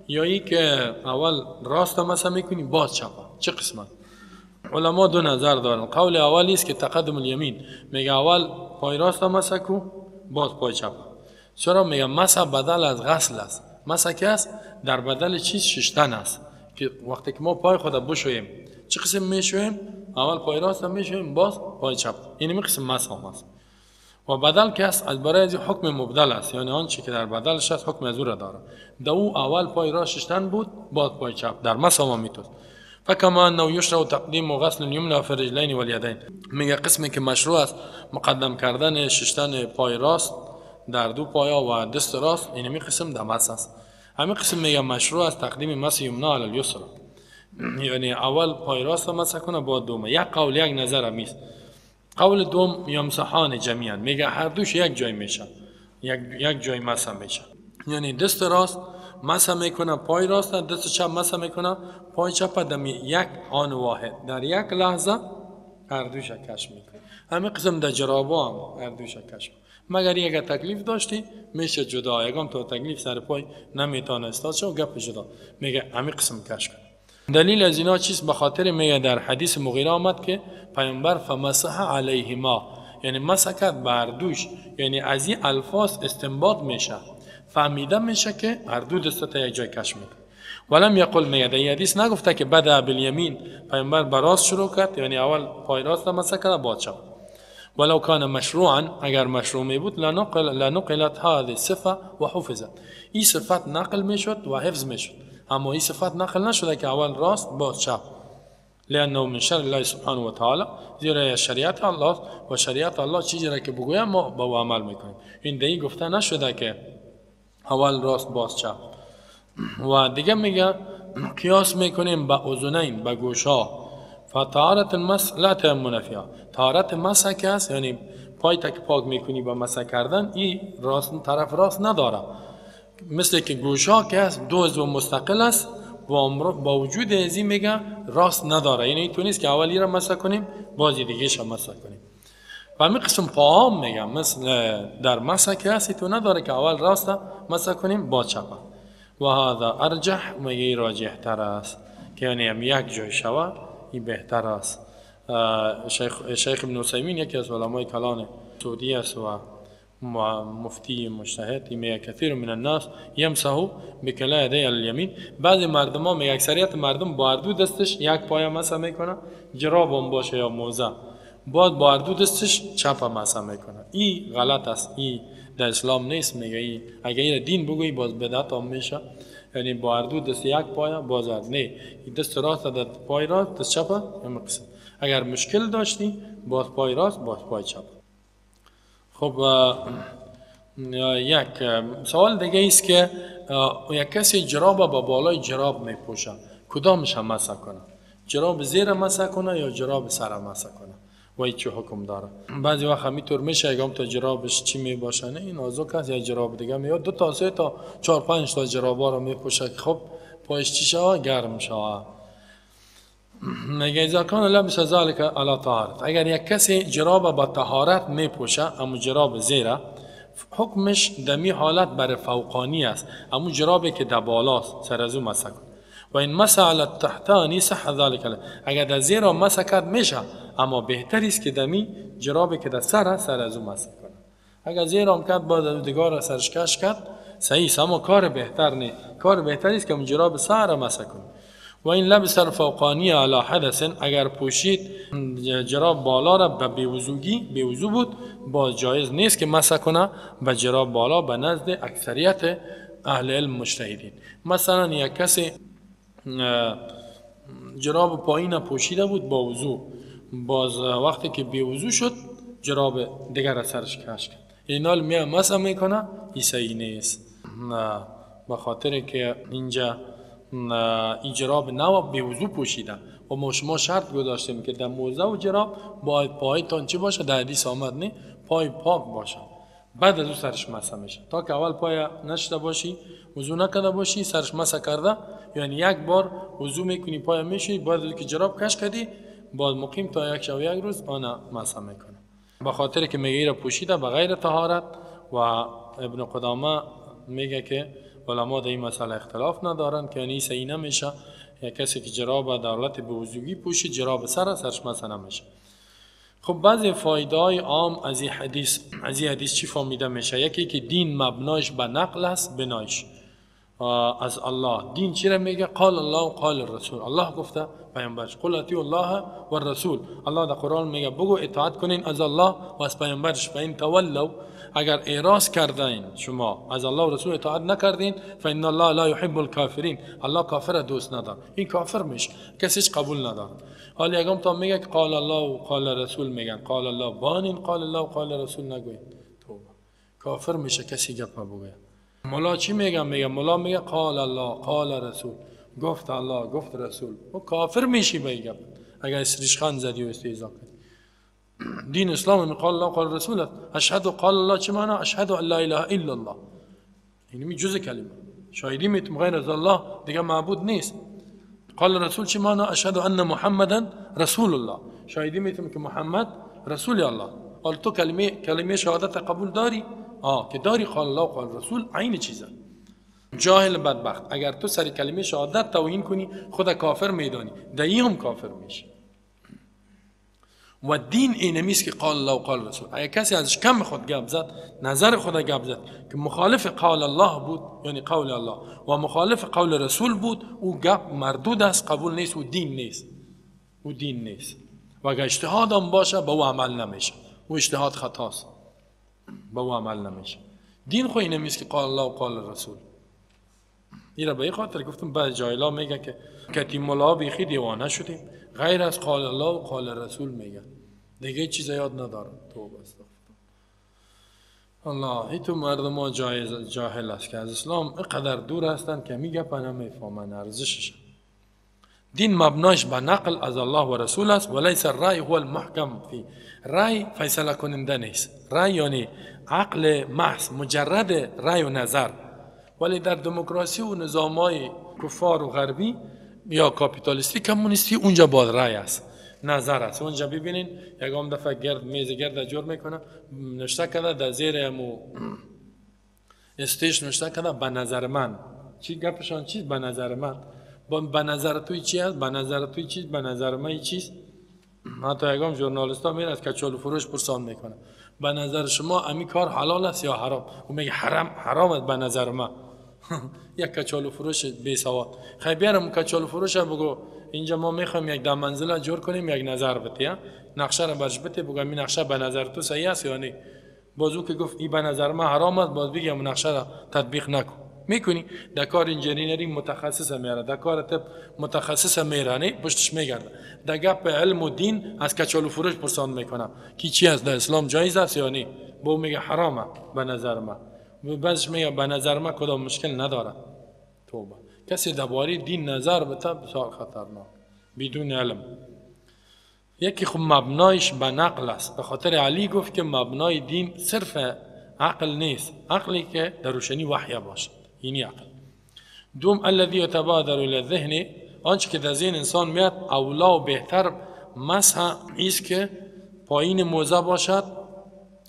یا ای که اول راست مسح میکنی باز چپ؟ چه قسمت؟ علما دو نظر دارن. قول اولی است که تقدم الیمین، میگه اول پای راست مسح کو باز پای چپ. چرا؟ میگه مسح بدل از غسل است. مسح که است در بدل چیز ششتن است، که وقتی که ما پای خود بشوییم چه قسم میشویم؟ اول پای راست میشویم باز پای چپ، این می قسم مسح است. و بدل که است از برای از حکم مبدل است، یعنی آنچه که در بدلش است حکم از او را داره. در او اول پای راست ششتن بود باز پای چپ، در مسح هم میتوست. فکما انه یشرع تقدیم غسل الیمنى فی الرجلین والیدین، میگه قسمی که مشروع است مقدم کردن ششتن پای راست در دو پایا و دست راست، این می قسم در مسح است. همین قسم میگه مشروع است تقدیم مسح یمنا علی الیسرى، یعنی اول پای راست مسح کنه با دوم. یک قول یک نظر همیست. قول دوم یمسحان جمیعا، میگه هر دوش یک جای میشه، یک جای مسح میشه، یعنی دست راست مسح میکنه پای راست، دست چپ مسح میکنه پای چپ، در یک آن واحد در یک لحظه هر دوش کش میکنه. همین قسم در جرابا هم هر دوش کش میکنه. مگر اگر تکلیف داشتی میشه جدا، یکم تو تکلیف سر پای نمیتونه استاد شو گپ جدا، میگه همین قسم کش کن. دلیل از اینا چیست؟ به خاطر میگه در حدیث مغیره آمد که پیامبر فمسح علیهما، یعنی مسح کرد بر دوش، یعنی از این الفاظ استنباط میشه، فهمیده میشه که هر دو دست تا یک جای کش میکنه. ولم یقل، میگه در این حدیث نگفته که بدا بالیمین، پیامبر به راست شروع کرد، یعنی اول پای راست مسح کرد بعد چپ. ولو كان مشروعا، اگر مشروع می بود لنقلت هذه الصفه وحفظت، این صفت نقل میشد و حفظ میشد، اما این صفت نقل نشده که اول راست باز چپ. لانه من شرع الله سبحانه و تعالی، زیرا شریعت الله و شریعت الله چیزی را که بگویم ما با او عمل میکنیم. این دیگه گفته نشده که اول راست باز چپ. و دیگه میگه قیاس میکنیم به اذنین، به گوشها. فطهارت المسح لا تیمن فیها، طهارت مسح که هست یعنی پای تک پاک میکنی با مسح کردن، این راست طرف راست نداره، مثل که گوشها که هست دو عضو مستقل است، با وجود از این میگه راست نداره، یعنی تو نیست که اولی را مسح کنیم بازی دیگه شو مسح کنیم. و همین قسم پاهم میگه مثل در مسح که هست تو نداره که اول راست مسح کنیم با چپ. و هذا ارجح، میگه راجح تر است که یعنی هم یک جای شوه این بهتر است. شیخ ابن عثیمین یکی از علمای کلان سعودی است و مفتی مجتهد، میگه کثیر من الناس یمسحو بکلا یدی الیمین. بعضی مردم ها میگه اکثریت مردم با هر دو دستش یک پای مسح میکنه، جراب هم باشه یا موزه، بعد با هر دو دستش چپ مسح میکنه. این غلط است، این در اسلام نیست. میگه این اگه این دین بگویی باز بدعت هم میشه، یعنی با هر دو دست یک پای باز نه، دست راست در پای راست، دست چپ هم قسم. اگر مشکل داشتی باز پای راست باز پای چپ. خب یک سوال دیگه است که یک کسی جراب با بالای جراب میپوشه، کدامش هم مسح کنه؟ جراب زیر مسح کنه یا جراب سر مسح کنه؟ و این چه حکم داره؟ بعضی وقت همینطور میشه اگه تا جرابش چی میباشه، نه این نازک است یا جراب دیگه میاد، 2 تا 3 تا 4 5 تا جرابا رو میپوشه که خب پایش چی شوه؟ گرم شوه. میگه اذا کان لبس ذلك على طهارت، اگر یک کسی جراب با طهارت میپوشه اما جراب زیره، حکمش دمی حالت بر فوقانی است، اما جرابی که در بالاست سر از او مسح کن. و این مسح علی التحتانی صح ذلك، اگر در زیر مسح کرد میشه، اما بهتر است که دمی جرابی که در سر است سر از او مسح کنه. اگر زیر هم کرد بعد از دیگار سرش کش کرد صحیح است، اما کار بهتر نه، کار بهتر است که جراب سر مسح کنه. و این لبس الفوقانی علی حدث، اگر پوشید جراب بالا را به بی‌وضوگی، بی‌وضو بود، باز جایز نیست که مسح کنه به جراب بالا به نزد اکثریت اهل علم مجتهدین. مثلا یک کسی جراب پایین پوشیده بود با وضو، باز وقتی که بی‌وضو شد جراب دیگر را سرش کش کرد، اینال میاد مسح میکنه، این صحیح نیست، به خاطر که اینجا این جراب نو به وضو پوشیده و ما شما شرط گذاشتیم که در موزه و جراب باید پایتان چی باشه؟ در حدیث آمد نه، پای پاک باشه، بعد از او سرش مسح میشه. تا که اول پای نشده باشی، وضو نکرده باشی، سرش مسح کرده، یعنی یک بار وضو میکنی پای میشی، بعد از که جراب کش کردی باز مقیم تا یک شب و یک روز آن مسح میکنه، به خاطر که میگه را پوشیده به غیر طهارت. و ابن قدامه میگه که علما در این مسئله اختلاف ندارن که یعنی صحیح نمیشه یا کسی که جراب در حالت بی‌وضویی پوشید جراب سر سرش مسح نمیشه. خب بعضی فایده های عام از این حدیث، از این حدیث چی فهمیده میشه؟ یکی که دین مبنایش به نقل است، بنایش از الله. دین چی را میگه؟ قال الله و قال الرسول. الله گفته، پیامبرش، قل اطیعوا الله و الرسول. الله در قرآن میگه بگو اطاعت کنین از الله و از پیامبرش. فان تولوا، اگر اعراض کردین شما از الله و رسول اطاعت نکردین، فان الله لا يحب الكافرین، الله کافر دوست نداره. این کافر میشه، کسی قبول نداره. حالا یکم تا میگه که قال الله و قال رسول، میگن قال الله بانین، قال الله و قال رسول نگوین، توبه، کافر میشه کسی گپ بگه. مولا چی میگه؟ میگه مولا میگه قال الله قال رسول، گفت الله گفت رسول، و کافر میشی به این گپ اگر ریشخند زدی و استهزا کردی. دین اسلام می قال الله قال رسول است. اشهد قال الله چه معنا؟ اشهد ان لا اله الا الله، یعنی می جزء کلمه. شاهدی میتم غیر از الله دیگه معبود نیست. قال رسول چی معنا؟ اشهد ان محمدا رسول الله، شاهدی میتم که محمد رسول الله. قال تو کلمه شهادت قبول داری؟ آه که داری. قال الله قال رسول عین چیزه. جاهل بدبخت، اگر تو سر کلمه شهادت توهین کنی خود کافر میدانی، دایی هم کافر میشی. و دین اینمیست که قال الله و قال رسول. اگر کسی ازش کم خود گپ زد، نظر خود گپ زد که مخالف قول الله بود، یعنی قول الله، و مخالف قول رسول بود، او گپ مردود است، قبول نیست، او دین نیست، او دین نیست. و اگر اجتهاد هم باشه با او عمل نمیشه، او اجتهاد خطاست، با او عمل نمیشه. دین خو اینمیست که قال الله و قال رسول. این را به این خاطر گفتم بعض جاهلا میگه که کتی ملا بیخی دیوانه شدیم، غیر از قال الله و قال رسول میگه، دیگه چیز یاد ندارم. توبه استغفر الله. تو مردم ها جاهل است که از اسلام اینقدر دور هستند که میگه پناه میفهمن ارزشش. دین مبنایش به نقل از الله و رسول است، ولیس الرأی هو المحکم فی. رأی فیصله کننده نیست. رأی یعنی عقل محض، مجرد رأی و نظر. ولی در دموکراسی و نظام‌های کفار و غربی یا کاپیتالیستی کمونیستی اونجا باید رأی است، نظر است. اونجا ببینین یکم دفعه گرد میز گرد جور میکنه، نوشته کرده در زیر امو استیش نوشته کرده به نظر من. چی گپشان چیز؟ به نظر من. به نظر توی چی است؟ به نظر توی چیز؟ به نظر من چیز؟ حتی یکم ژورنالیستا میره از کچالو فروش پرسان میکنه به نظر شما امی کار حلال است یا حرام؟ او میگه حرام، حرام است به نظر من. یک کچالو فروش بی سواد. خیلی بیارم کچالو فروش بگو اینجا ما میخوایم یک ده منزله جور کنیم، یک نظر بده، نقشه را برش بده، بگو این نقشه به نظر تو صحیح است یا نه. باز او که گفت این به نظر من حرام است، باز بگم نقشه را تطبیق نکن. میکنی در کار engineering متخصص میاره، در کار طب متخصص میره، نه پشتش میگرده. در گپ علم و دین از کچالو فروش پرسان میکنه کی چی است، در اسلام جایز است یا نه. با میگه حرامه به نظر من. بعضش میگه به نظر من کدام مشکل نداره. توبه. کسی درباره دین نظر بده بسیار خطرناک، بدون علم. یکی خب مبنایش به نقل است. به خاطر علی گفت که مبنای دین صرف عقل نیست، عقلی که در روشنی وحی باشد، یعنی عقل. دوم الذی یتبادر الی الذهن، آنچه که در ذهن انسان میاد اولا و بهتر مسح ایست که پایین موزه باشد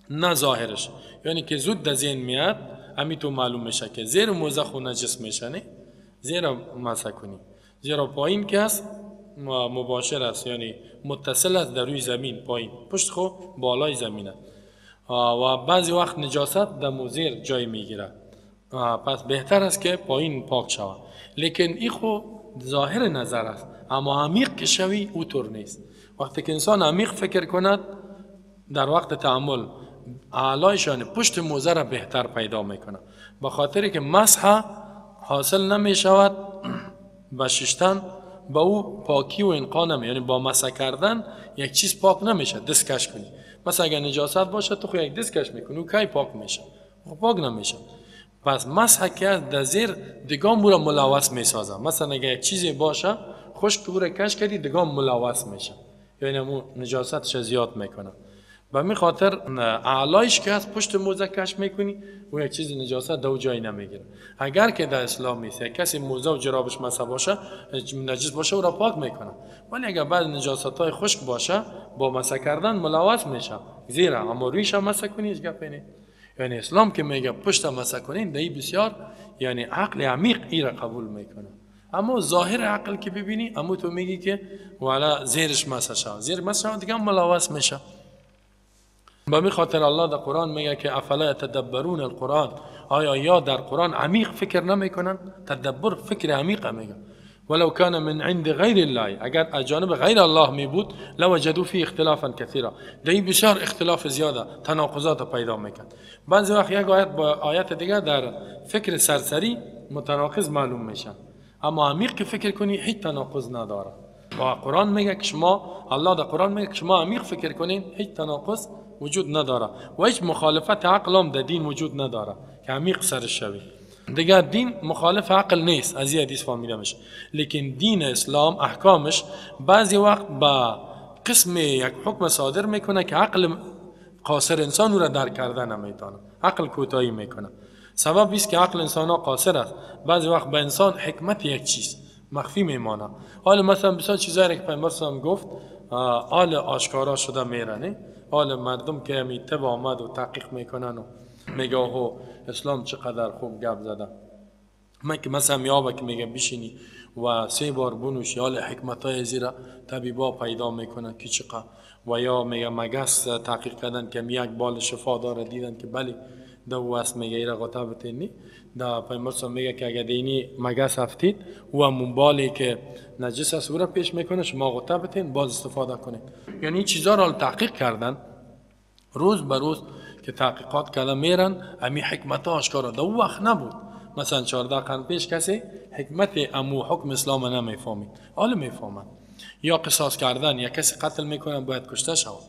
نه ظاهرش، یعنی که زود در ذهن میاد همی تو معلوم میشه که زیر موزه خو نجس میشه، نه زیر مسح کنی، زیرا پایین که است مباشر است، یعنی متصل است در روی زمین، پایین پشت خو بالای زمین است و بعضی وقت نجاست در موزیر جای میگیره، پس بهتر است که پایین پاک شود. لیکن این خو ظاهر نظر است، اما عمیق که شوی او طور نیست. وقتی که انسان عمیق فکر کند در وقت تعامل اعلایشان پشت موزه را بهتر پیدا میکنه، به خاطر که مسح حاصل نمی شود با ششتن، با او پاکی و انقا نمی، یعنی با مسح کردن یک چیز پاک نمیشه. دست کش کنی مثلا اگر نجاست باشه تو خو یک دست کش میکنی او کی پاک میشه؟ خب پاک نمیشه. پس مسح که در زیر دگام او را ملوث میسازه. مثلا اگر یک چیزی باشه خشک او را کش کردی دگام ملوث میشه، یعنی امو نجاستش زیاد میکنه. به می خاطر اعلایش که از پشت موزه کش میکنی و یک چیز نجاست دو جای نمیگیره. اگر که در اسلام نیست یک کسی موزه و جرابش مسح باشه نجس باشه او را پاک میکنه، ولی اگر بعد نجاست های خشک باشه با مسح کردن ملوث میشه زیرا، اما رویش هم مسح کنی هیچ گپی نیست. یعنی اسلام که میگه پشت مسح کنین در بسیار یعنی عقل عمیق ای را قبول میکنه، اما ظاهر عقل که ببینی اما تو میگی که والا زیرش مسح شد، زیر مسح دیگه ملوث میشه. به می خاطر الله در قرآن میگه که افلا یتدبرون القرآن، آیا یا در قرآن عمیق فکر نمیکنن؟ تدبر فکر عمیق میگه. ولو كان من عند غیر الله، اگر از جانب غیر الله می بود لوجدوا فيه اختلافا كثيرا، در این بسیار اختلاف زیاده، تناقضات پیدا میکرد. بعضی وقت یک آیت با آیت دیگه در فکر سرسری متناقض معلوم میشن، اما عمیق که فکر کنی هیچ تناقض نداره. و قرآن میگه که شما، الله در قرآن میگه که شما عمیق فکر کنین هیچ تناقض وجود نداره و هیچ مخالفت عقل هم در دین وجود نداره که عمیق سرش شوی. دیگه دین مخالف عقل نیست، از این حدیث فهمیده میشه. لیکن دین اسلام احکامش بعضی وقت با قسم یک حکم صادر میکنه که عقل قاصر انسان او را درک کرده نمیتونه، عقل کوتاهی میکنه. سبب است که عقل انسان ها قاصر است. بعضی وقت به انسان حکمت یک چیز مخفی میمانه. حالا مثلا بسیار چیزایی که پیامبر صلی گفت حال آشکارا شده میرنه. حال مردم که همی طب آمد و تحقیق میکنن و میگه هو اسلام چقدر خوب گپ زده. من که مثلا میابه که میگه بشینی و 3 بار بنوشی، حال حکمت های زیرا طبیبا پیدا میکنن که چقدر، و یا میگه مگس تحقیق کردن که یک بال شفا داره، دیدن که بله دو است، میگه ایره غطا بتینی. دا پیامبر میگه که اگه دینی مگس افتید و همون بالی که نجس است او را پیش میکنه، شما غطا بتین باز استفاده کنید. یعنی این چیزا را تحقیق کردن، روز به روز که تحقیقات کردن میرن امی حکمت ها آشکارا. در وقت نبود، مثلا 14 قرن پیش کسی حکمت امو حکم اسلام نمیفهمید، حالا میفهمند. یا قصاص کردن، یا کسی قتل میکنه باید کشته شود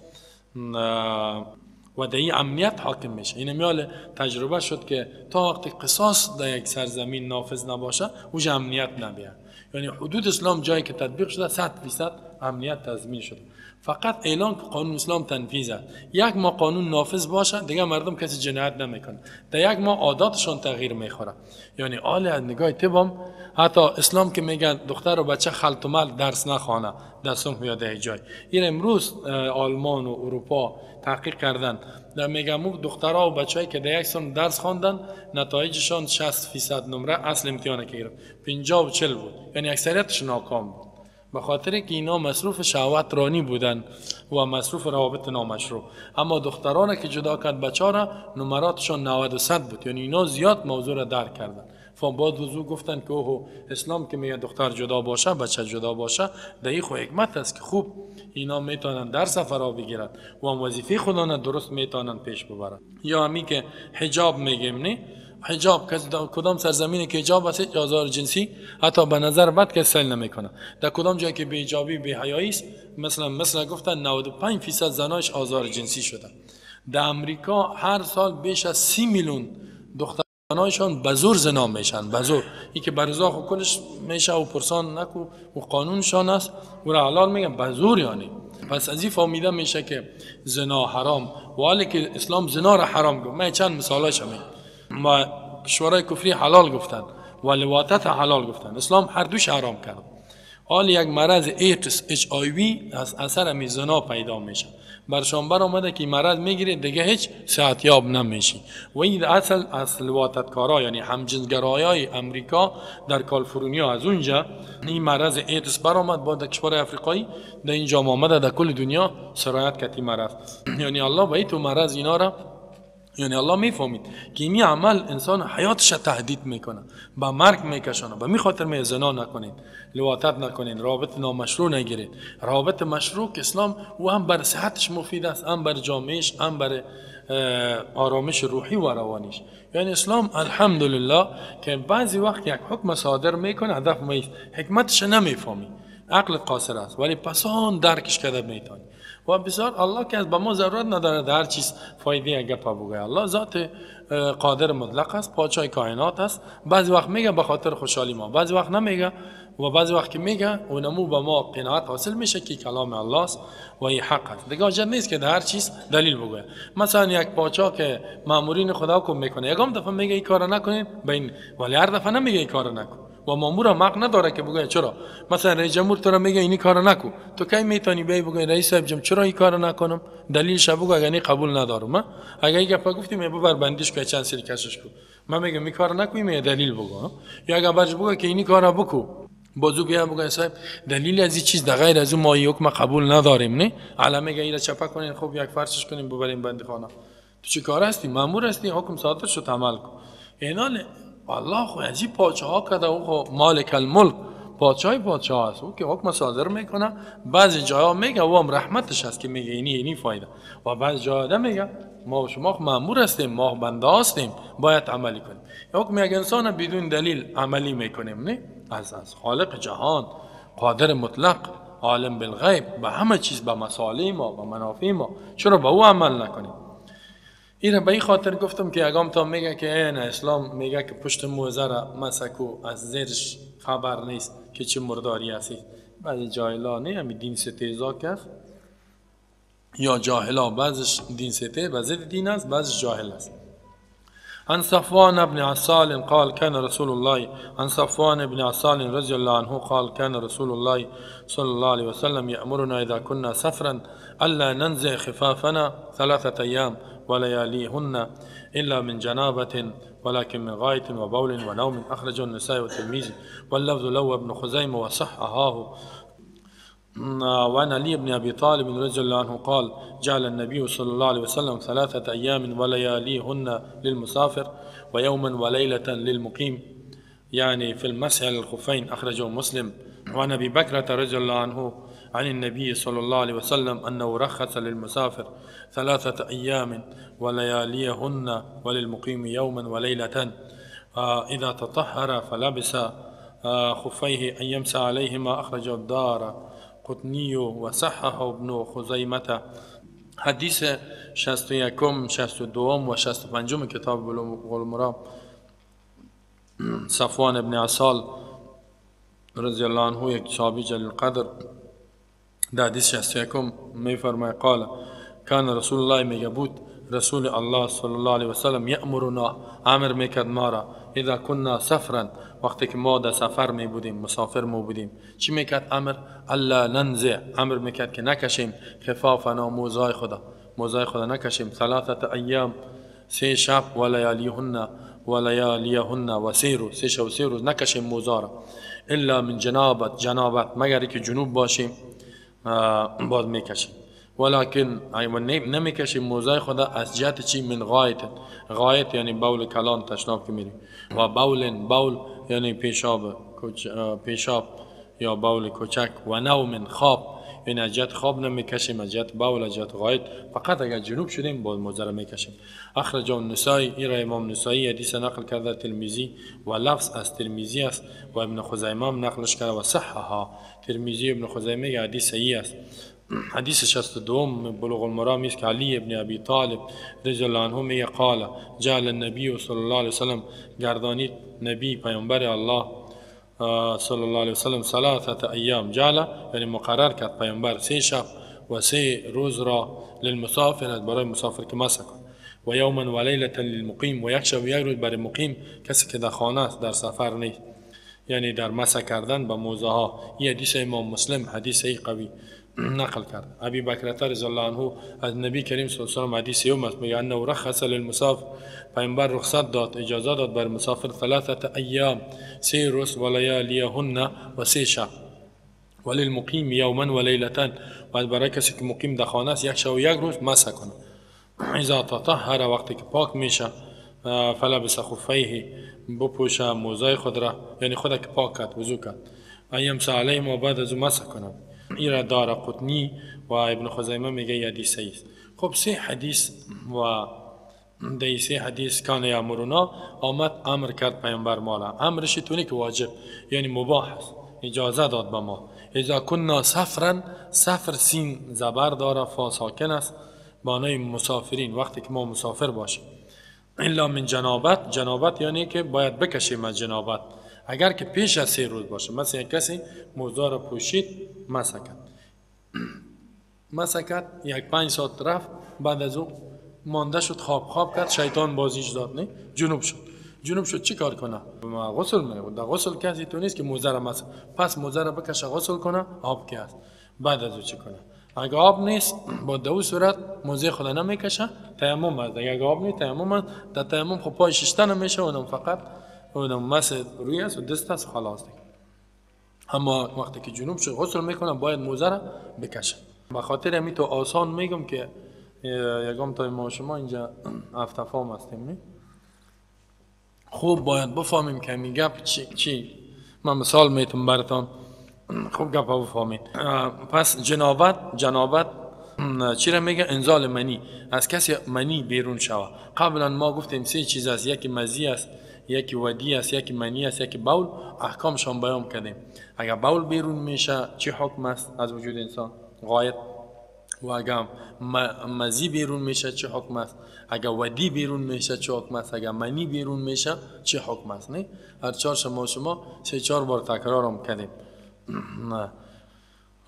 و در این امنیت حاکم میشه. این میال تجربه شد که تا وقتی قصاص در یک سرزمین نافذ نباشه اوج امنیت نبیاد. یعنی حدود اسلام جایی که تطبیق شده 100% امنیت تضمین شده. فقط اعلان که قانون اسلام تنفیذ است. یک ماه قانون نافذ باشه دیگه مردم کسی جنایت نمیکنه. در یک ماه عاداتشان تغییر میخوره. یعنی آل از نگاه طبم حتی اسلام که میگن دختر و بچه خلط و مل درس نخوانه دستم یا در جای. این امروز آلمان و اروپا تحقیق کردن در میگم دخترها و بچه‌ای که در یک سال درس خواندن نتایجشان 60% نمره اصل امتحان که گرفت 50 و 40 بود، یعنی اکثریتش ناکام بود، به خاطر که اینا مصروف شهوت رانی بودن و مصروف روابط نامشروع. اما دختران که جدا کرد بچه‌ها را نمراتشان 90 بود، یعنی اینا زیاد موضوع را درک کردن. بعد وضو گفتن که اوه اسلام که میگه دختر جدا باشه بچه جدا باشه در این خو حکمت است که خوب اینا میتونن درس فرا بگیرن و هم وظیفه خودان درست میتونن پیش ببرن. یا همی که حجاب میگیم، نه حجاب کدام سرزمینی که حجاب است آزار جنسی حتی به نظر بد که سیل نمیکنه. در کدام جایی که بی حجابی بی حیایی است مثلا گفتن 95% زناش آزار جنسی شده. در امریکا هر سال بیش از 30 میلیون دختر زنایشان به زور زنا میشن، به زور. این که برزاخ و کلش میشه و پرسان نکو و قانونشان است و را حلال میگن به زور. یعنی پس از این فهمیده میشه که زنا حرام، و حالی که اسلام زنا را حرام گفت. من چند مثالاش میگم. ما کشورهای کفری حلال گفتن و لواطت حلال گفتن، اسلام هر دوش حرام کرد. حال یک مرض ایدز HIV از اثر می زنا پیدا میشه، برشان بر آمده که مرض میگیره دیگه هیچ صحت یاب نمیشی. و این اصل از لواطتکارا یعنی همجنسگرایای امریکا در کالیفرنیا از اونجا این مرض ایدز برآمد، بعد در کشور افریقایی در اینجا آمده، در کل دنیا سرایت کرد این مرض. یعنی الله به تو مرض اینا را، یعنی الله میفهمید که این عمل انسان حیاتش تهدید میکنه، به مرگ میکشانه. به می خاطر می زنا نکنید، لواطت نکنید، رابط نامشروع نگیرید. رابط مشروع که اسلام او هم بر صحتش مفید است، هم بر جامعهش، هم بر آرامش روحی و روانیش. یعنی اسلام الحمدلله که بعضی وقت یک حکم صادر میکنه، هدف ما حکمتش نمیفهمی، عقل قاصر است، ولی پسان درکش کرده میتونی. و بسیار الله که از به ما ضرورت نداره در هر چیز فایده گپ بگه. الله ذات قادر مطلق است، پادشاه کائنات است. بعضی وقت میگه به خاطر خوشحالی ما، بعضی وقت نمیگه، و بعضی وقت که میگه اونمو به ما قناعت حاصل میشه که کلام الله است و این حق است. دیگه حاجت نیست که در هر چیز دلیل بگه. مثلا یک پادشاه که مامورین خدا حکم میکنه، یکم دفعه میگه این کارو نکنین به این، ولی هر دفعه نمیگه این کارو نکن و مامور هم حق نداره که بگه چرا. مثلا رئیس جمهور تو را میگه اینی کارو نکو، تو کی میتونی بیای بگی رئیس صاحب جم چرا این کارو نکنم، دلیلش بگو اگه نه قبول ندارم. اگه این گپ گفتیم ببر بندیش که چند سال کشش کو، من میگم این کارو نکو، می دلیل بگو. یا اگه برش بگو که اینی کارو بکو، بازو بیا بگو صاحب دلیل از این چیز در غیر از اون ما حکم قبول نداریم. نه علا میگه اینا چپا کنین، خب یک فرشش کنیم ببریم بندیخانه. تو چی کار هستی؟ مامور هستی، حکم صادر شد عمل کن. اینا الله خو از این پادشاه کرده، او خو مالک الملک، پادشاه پادشاه است، او که حکم صادر میکنه. بعضی جاها میگه و هم رحمتش هست که میگه اینی اینی فایده، و بعضی جاها میگه ما و شما مامور هستیم، ما بنده هستیم، باید عملی کنیم. حکم یک انسان بدون دلیل عملی میکنیم، نه از خالق جهان، قادر مطلق، عالم بالغیب، به همه چیز، به مصالح ما، به منافع ما، چرا به او عمل نکنیم؟ این به این خاطر گفتم که اگام تا میگه که این اسلام میگه که پشت موزه را مسکو از زیرش خبر نیست که چه مرداری هستی. بعضی جاهلا نه همی دین ستیزا کرد یا جاهلا، بعضش دین سته بعضی دین است، بعضش جاهل است. عن صفوان بن عسال قال كان رسول الله، عن صفوان بن عسال رضي الله عنه قال كان رسول الله صلى الله عليه وسلم يأمرنا إذا كنا سفرا ألا ننزع خفافنا 3 أيام ولياليهن إلا من جنابة ولكن من غاية وبول ونوم. أخرجه النسائي والترمذي واللفظ له ابن خزيمة وصححه. وعن علي بن أبي طالب رضي الله عنه قال جعل النبي صلى الله عليه وسلم 3 أيام ولياليهن للمسافر ويوما وليلة للمقيم، يعني في المسح على الخفين. أخرجه مسلم. وعن أبي بكرة رضي الله عنه عن النبي صلى الله عليه وسلم أنه رخص للمسافر 3 أيام ولياليهن وللمقيم يوما وليلة، إذا تطهر فلبس خفيه أن يمسح عليهما. أخرجه الدار قطنی و صححه ابن خزیمة. حدیث 61، 62 و 65 کتاب بلوغ المرام. صفوان ابن عسال رضی الله عنه یک صحابی جلیل القدر در حدیث 61 میفرماید قال کان رسول الله، میگه بود رسول الله صلی الله علیه وسلم یأمرنا، امر میکرد ما را، اذا كنا سفرا، وقتی که ما در سفر می بودیم، مسافر می بودیم، چی میکرد امر؟ الا ننزع، امر میکرد که نکشیم خفافنا، موزای خدا، موزای خدا نکشیم، 3 ایام، 3 شب، و لیالیهن و لیالیهن و 3 روز، 3 شب و 3 روز نکشیم موزا را، الا من جنابت، جنابت مگر که جنوب باشیم باز میکشیم، ولكن نمیکشیم موزای خدا از جهت چی؟ من غایت، غایت یعنی بول کلان، تشناب که میریم، و بول، بول یعنی پیشاب، پیشاب یا بول کوچک، و نوم، خواب، یعنی از جهت خواب نمیکشیم، از جهت بول، از جهت غایت، فقط اگر جنوب شدیم باز موزه را میکشیم. اخرجه النسائی، این را امام نسائی حدیث نقل کرده، ترمذی و لفظ از ترمذی است و ابن خزیمه هم نقلش کرده و صححها. ترمذی ابن خزیمه حدیث صحیح است. حدیث 62 بلوغ المرام است که علی ابن ابی طالب رضی الله عنه میگه قال جعل النبی صلی الله علیه وسلم، گردانید نبی پیامبر الله صلی الله علیه وسلم 3 ایام، جعل یعنی مقرر کرد پیامبر 3 شب و 3 روز را للمسافر، برای مسافر که مسح کند، و یوما و لیلة للمقیم، و 1 شب و 1 روز برای مقیم، کسی که در خانه است، در سفر نیست، یعنی در مسح کردن به موزه ها. این حدیث امام مسلم حدیث قوی نقل کرد. ابی بکرة رضی الله عنه از نبی کریم صلی الله علیه و سلم حدیث یوم است، میگه انه رخص للمسافر، پیامبر رخصت داد، اجازه داد بر مسافر 3 ایام، 3 روز، و لیالیهن و 3 شب، وللمقیم یوما و لیلة، و برای کسی که مقیم در خانه است 1 شب و 1 روز مسح کنه. اذا تطهر، وقتی که پاک میشه، فلبس خفیه، بپوشه موزای خود را، یعنی خود که پاک کرد، وضو کرد، ایمسح علیهم، و بعد از او مسح کنه. این را دار قطنی و ابن خزیمه میگه یه حدیث صحیح است. خب 3 حدیث و در 3 حدیث کان یامرنا آمد امر کرد پیامبر مالا، امرش تونی که واجب یعنی مباح است، اجازه داد به ما. اذا كنا سفرا، سفر سین زبر داره، فا ساکن است، معنای مسافرین، وقتی که ما مسافر باشیم. الا من جنابت، جنابت یعنی که باید بکشیم از جنابت، اگر که پیش از 3 روز باشه، مثلا یک کسی موزه را پوشید مسح کرد، مسح کرد، 5 ساعت رفت، بعد از او مانده شد، خواب کرد، شیطان بازیش داد، نه جنوب شد، جنوب شد، چی کار کنه؟ غسل میره. در غسل کسی تو نیست که موزه را مسح، پس موزه را بکشه غسل کنه، آب که هست، بعد از او چی کنه؟ اگه آب نیست با دو صورت موزه خدا نمیکشه، تیمم است. اگه آب نیست تیمم است. در تیمم خب پای ششته نمیشه، اونم فقط اونم مس روی است و دست است، خلاص دیگه. اما وقتی که جنوب شد غسل میکنه، باید موزه را بکشه. به خاطر همین تو آسان میگم که یکم تا ما شما اینجا افتفام هستیم، نه؟ خوب باید بفهمیم که می گپ چی. من مثال میتونم براتون، خوب گپ بفهمید. پس جنابت چی را میگه؟ انزال منی، از کسی منی بیرون شوه. قبلا ما گفتیم 3 چیز است، یکی مزی است، یکی ودی است، یکی منی است، یکی بول. احکامشان بیان کردیم. اگر بول بیرون میشه چی حکم است از وجود انسان؟ غایت. و اگر مزی بیرون میشه چه حکم است؟ اگر ودی بیرون میشه چه حکم است؟ اگر منی بیرون میشه چه حکم است؟ نه هر 4 شما 3-4 بار تکرارم کردیم. نه.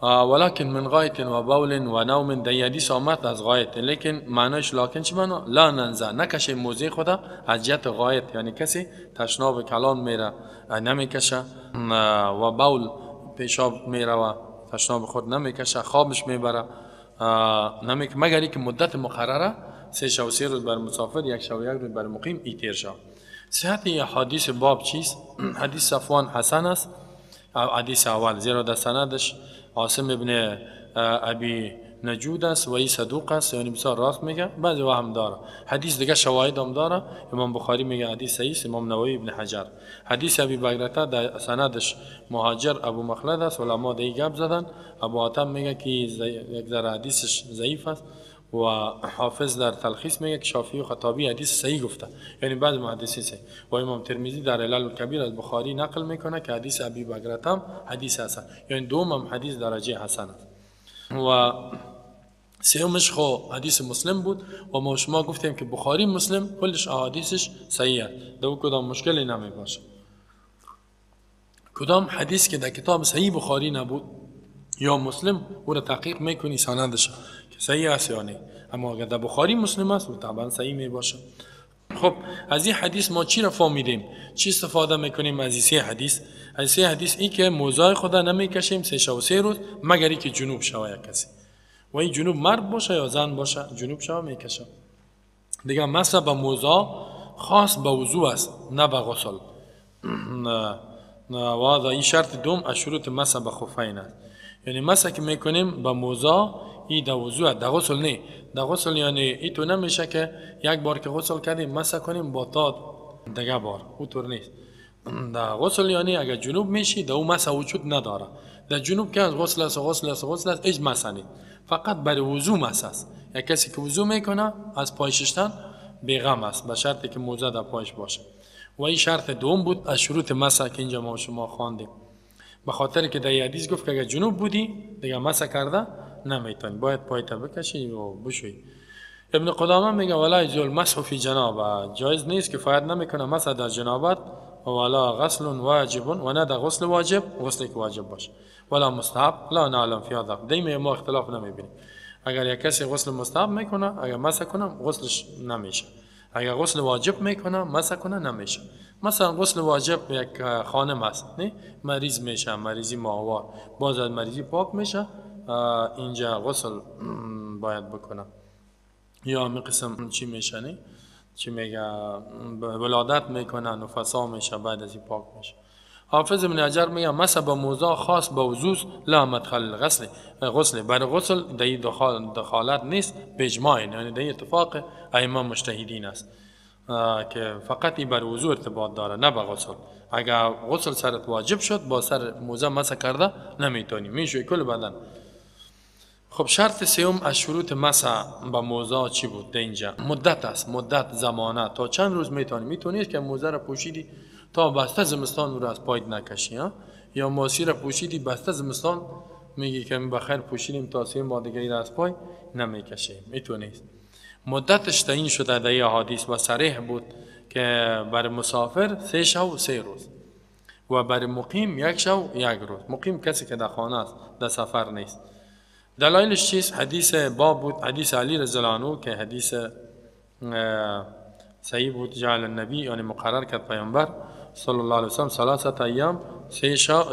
ولكن من غایت و بول و نوم، در حدیث آمد از غایت، لیکن معنیش لکن چی معنا؟ لا ننزع، نکشه موزه خدا از جهت غایت، یعنی کسی تشناب کلان میره نمیکشه و بول پیشاب میره و تشناب خود نمیکشه، خوابش میبره نمیکشه، مگر اینکه مدت مقرره 3 شب و 3 روز بر مسافر، 1 شب و 1 روز بر مقیم ای تیر شد. صحت حدیث باب چیست؟ حدیث صفوان حسن است، حدیث اول، زیرا در سندش عاصم ابن ابی نجود است و ای صدوق است، یعنی بسیار راست میگه، بعضی وهم داره. حدیث دیگه شواهد هم داره، امام بخاری میگه حدیث صحیح است، امام نووی ابن حجر. حدیث ابی بکرته در سندش مهاجر ابو مخلد است، علما دیگه گپ زدن. ابو حاتم میگه که یک ذره حدیثش ضعیف است و حافظ در تلخیص میگه که شافعی و خطابی حدیث صحیح گفته، یعنی بعض محدثین صحیح. و امام ترمذی در علل الکبیر از بخاری نقل میکنه که حدیث ابی بکرته هم حدیث حسن، یعنی دوم هم حدیث درجه حسن است. و سومش خو حدیث مسلم بود و ما شما گفتیم که بخاری مسلم کلش احادیثش صحیح است، دو کدام مشکلی نمی باشه. کدام حدیث که در کتاب صحیح بخاری نبود یا مسلم، او را تحقیق میکنی سندش که صحیح است یا نه، اما اگر در بخاری مسلم است او طبعا صحیح می باشه. خب از این حدیث ما چی را فهمیدیم؟ چی استفاده میکنیم از این سه حدیث؟ از سه حدیث ای که موضع خدا نمیکشیم 3 شب و 3 روز، مگر ای که جنوب شوه یک کسی، و این جنوب مرد باشه یا زن باشه، جنوب شوه میکشه. دیگه مسح به موضع خاص به وضو است، نه به غسل. و این شرط دوم از شروط مسح به خفین است، یعنی مسح که میکنیم به موضع ای در وضو، در غسل نه. در غسل یعنی ای تو نمیشه که یک بار که غسل کردیم مسح کنیم با تا دیگه بار، او طور نیست. در غسل یعنی اگر جنوب میشی در او مسح وجود نداره. در جنوب که از غسل است غسل است غسل است هیچ مسح نیست، فقط برای وضو مسح است. یک کسی که وضو میکنه از پای ششتن بیغم است، به شرطی که موزه در پایش باشه. و این شرط دوم بود از شروط مسح که اینجا ما شما خواندیم، به خاطر که در حدیث گفت که اگر جنوب بودی دیگه مسح کرده نمیتونی، باید پایت بکشی و بشویی. ابن قدامه میگه ولا یجوز المسح فی جنابه، جایز نیست، کفایت نمیکنه مسح در جنابت، ولا غسل واجب، و نه در غسل واجب، غسلی که واجب باشه، ولا مستحب، لا نعلم فی هذا. دیمه ما اختلاف نمیبینیم. اگر یک کسی غسل مستحب میکنه اگر مسح کنه غسلش نمیشه، اگر غسل واجب میکنه مسح کنه نمیشه. مثلا غسل واجب یک خانم است، نه مریض میشه، مریضی ماهوار، باز از مریضی پاک میشه، اینجا غسل باید بکنه. یا می قسم چی میشه، نه چی میگه، ولادت میکنه، نفسا میشه، بعد از این پاک میشه. حافظ ابن حجر میگه مسح به موضع خاص به وضو لا مدخل غسل، غسل برای غسل در دخالت نیست به اجماع، یعنی در اتفاق ائمه مجتهدین است که فقط این بر وضو ارتباط داره نه به غسل. اگر غسل سرت واجب شد با سر موزه مسح کرده نمیتونی، میشوی کل بدن. خب شرط سوم از شروط مسح به موزه چی بود؟ در اینجا مدت است، مدت زمانه، تا چند روز میتونی. میتونی که موزه را پوشیدی تا بسته زمستان رو از پایت نکشی، ها؟ یا ماسی را پوشیدی بسته زمستان میگی که بخیر پوشیدیم تا 3 ماه دیگه را از پای نمیکشیم، میتونی. مدتش تعیین شده در احادیث و صریح بود که بر مسافر 3 شب و 3 روز و بر مقیم 1 شب و 1 روز. مقیم کسی که در خانه است، در سفر نیست. دلایلش چیست؟ حدیث باب بود، حدیث علی رضی الله عنه که حدیث صحیح بود، جعل النبی، یعنی مقرر کرد پیامبر صلی الله علیه وسلم 3 ایام،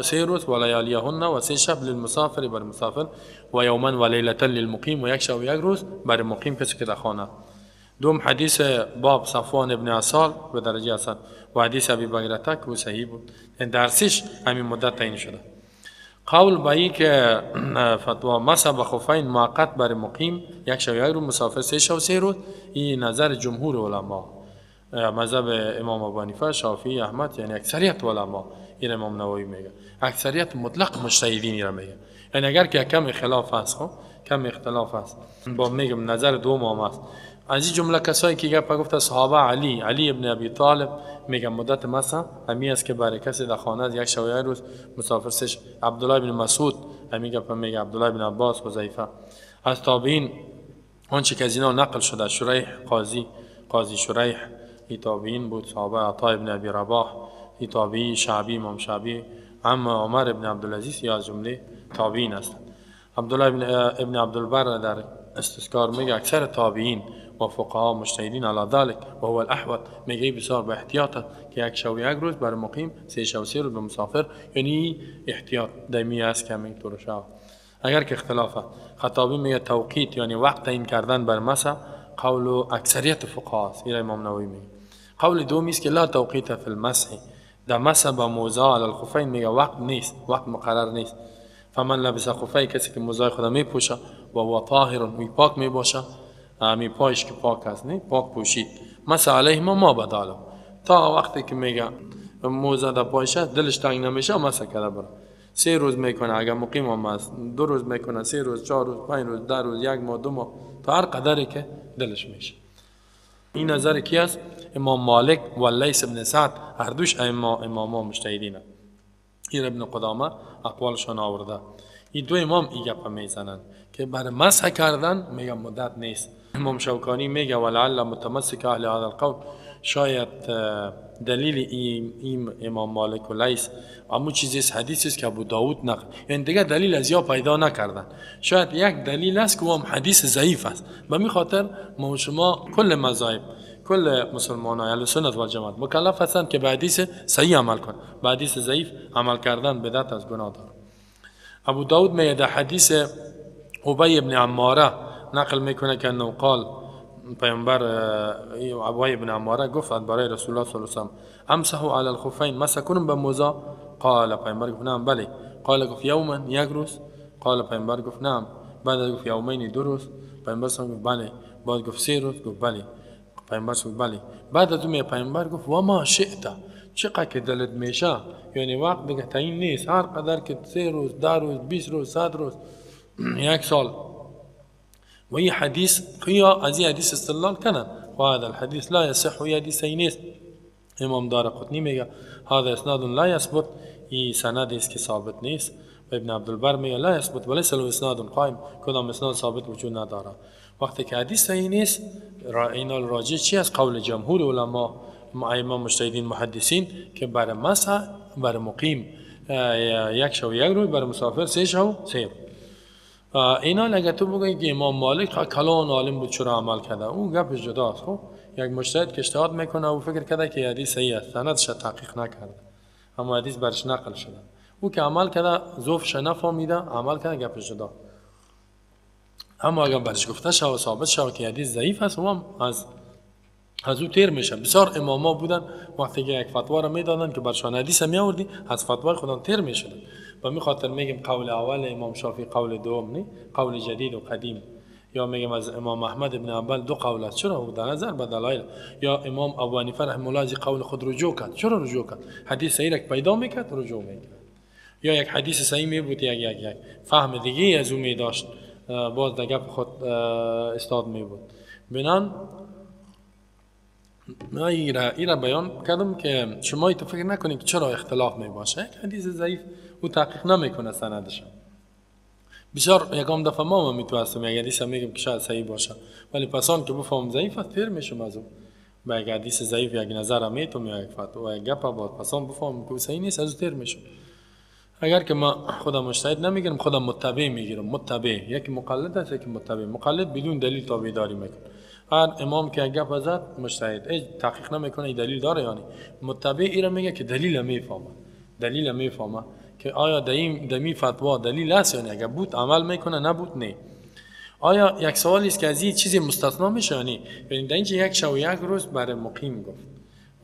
3 روز و لیالیهن و 3 شب للمسافر بر مسافر، و یوما و لیلة للمقیم، و 1 شب و 1 روز بر مقیم کسی که در خانه. دوم حدیث باب صفوان ابن عسال به درجه حسن و حدیث ابی بکرته که صحیح بود، درسش همین مدت تعیین شده. قول به این که فتوا مسح به خفین موقت بر مقیم 1 شب و 1 روز، مسافر 3 شب و 3 روز، این نظر جمهور علما، مذهب امام ابو حنیفه، شافعی، احمد، یعنی اکثریت علما. این امام نووی میگه اکثریت مطلق مجتهدین را میگه، یعنی اگر که کم خلاف است، خب کم اختلاف است، با میگم نظر دوم هم است. از این جمله کسایی که گپ گفته صحابه علی ابن ابی طالب میگه مدت مسح همی است که برای کسی در خانه از 1 شب و 1 روز، مسافر 3 شب. عبدالله بن مسعود همی گپ میگه، عبدالله بن عباس، حذیفه. از تابعین آنچه که از اینا نقل شده، شریح قاضی شریح تابعین بود، صحابه عطا ابن ابی رباح تابعی، شعبی، امام شعبی، عم عمر ابن عبدالعزیز یا از جمله تابعین هستند. عبدالله ابن عبدالبر در استذکار میگه اکثر تابعین و فقها مجتهدین علی ذلک و هو الاحوط، میگه بسیار به احتیاط که یک شب و یک روز بر مقیم، 3 شب و 3 روز به مسافر، یعنی احتیاط دمی است که همین طور شود. اگر که اختلاف است، خطابی میگه توقیت یعنی وقت تعیین کردن بر مسح قول اکثریت فقها است، این امام نووی میگه. قول دومی است که لا توقیت فی المسح، در مسح با موزه علی الخفین میگه وقت نیست، وقت مقرر نیست. فمن لبس خفین، کسی که موزه خود میپوشه و هو طاهر، می پاک میباشه، می پایش که پاک است، نه پاک پوشید، مسح علیه ما بداله، تا وقتی که میگه موزه در پایشه دلش تنگ نمیشه مسح کرده بره. 3 روز میکنه اگر مقیم هم است، 2 روز میکنه، 3 روز، 4 روز، 5 روز، 10 روز، 1 ماه، 2 ماه، تا هر قدری که دلش میشه. این نظر کی است؟ امام مالک و لیث بن سعد، هر دوش اماما مجتهدین. این ابن قدامه اقوالشان آورده. این دو امام این گپ میزنن که بر مسح کردن میگه مدت نیست. امام شوکانی میگه ولعل متمسک اهل هذا القول، شاید دلیل این امام مالک و لیث امو چیزی است، حدیثی است که ابو داود نقل، یعنی دیگه دلیل از یا پیدا نکردن. شاید یک دلیل است که هم حدیث ضعیف است. به می خاطر ما شما کل مذاهب، کل مسلمان های اهل سنت و جماعت مکلف هستند که به حدیث صحیح عمل کنند، به حدیث ضعیف عمل کردن بدعت از گناه داره. ابو داود میگه در حدیث ابی بن عماره نقل میکنه که انه قال، پیامبر ابی بن عماره گفت برای رسول الله صلی الله علیه و سلم امسحوا علی الخفین، مسح کنم به موزه؟ قال، پیامبر گفت نعم، بله. قال، گفت یوما، یک روز. قال، پیامبر گفت نعم. بعد گفت یومین، 2 روز. پیامبر گفت بله. بعد گفت 3 روز. گفت بله. پیامبر گفت بله. بعد از اون پیامبر گفت و ما شئت، چقدر که دلت میشه، یعنی وقت دیگه تعیین نیست، هر قدر که 3 روز، 10 روز، 20 روز، 100 روز، 1 سال. و این حدیث قیا از این حدیث استدلال کنن و هذا الحديث لا يصح، و حدیث صحیح نیست. امام دارقطنی میگه هذا اسناد لا يثبت، این سند است که ثابت نیست. و ابن عبدالبر میگه لا يثبت وليس له اسناد قائم، کدام اسناد ثابت وجود نداره. وقتی که حدیث صحیح نیست، اینا راجع چی از قول جمهور علما، ائمه مجتهدین محدثین که بر مسح بر مقیم 1 شب و 1 روز، بر مسافر 3 شب و 3 روز. اینا اگه تو بگویی که امام مالک کلان عالم بود چرا عمل کرده، اون گپش جداست. خب یک مجتهد که اجتهاد میکنه و فکر کرده که حدیث صحیح است، سندش تحقیق نکرده، اما حدیث برش نقل شده، او که عمل کرده ضعفش نفهمیده، عمل کرده، گپش جدا. اما اگر برش گفته شو ثابت شو که حدیث ضعیف است، او هم از او تیر میشه. بسیار اماما بودن وقتی که یک فتوا را میدادن که برشان حدیث می آوردی، از فتوای خودان تیر میشدن. به می خاطر میگم قول اول امام شافعی قول دوم نی، قول جدید و قدیم. یا میگم از امام احمد بن حنبل 2 قول است، چرا؟ در نظر به دلایل. یا امام ابو حنیفه رحمه الله از قول خود رجوع کرد، چرا رجوع کرد؟ حدیث صحیح را پیدا میکرد رجوع میکرد. یا یک حدیث صحیح می بود، یک یک یک فهم دیگه از او می داشت، باز در گپ خود استاد می بود. بنان من ایرا بیان کردم که شما تو فکر نکنید که چرا اختلاف می باشه. یک حدیث ضعیف او تحقیق نمیکنه سندش. بسیار یکم دفعه ما میتونستم یک حدیث میگم که شاید صحیح باشه، ولی پسان که بفهم ضعیف است تیر میشم از او. با یک حدیث ضعیف یک نظر میتونم یا یک فتوا یک گپ بعد پسان بفهم که صحیح نیست از او تیر میشم. اگر که ما خودم مجتهد نمیگیرم، خودم متبع میگیرم. متبع یکی مقلد است، یکی متبع. مقلد بدون دلیل تابعداری میکنه. هر امام که گپ زد مجتهد ای تحقیق نمیکنه، ای دلیل داره. یعنی متبع ایرا میگه که دلیل میفهمه، دلیل میفهمه که آیا دمی فتوا دلیل است، یعنی اگر بود عمل میکنه، نبود نه. آیا یک سوالی است که از این چیزی مستثنا میشه؟ یعنی در اینجا 1 شب و 1 روز برای مقیم گفت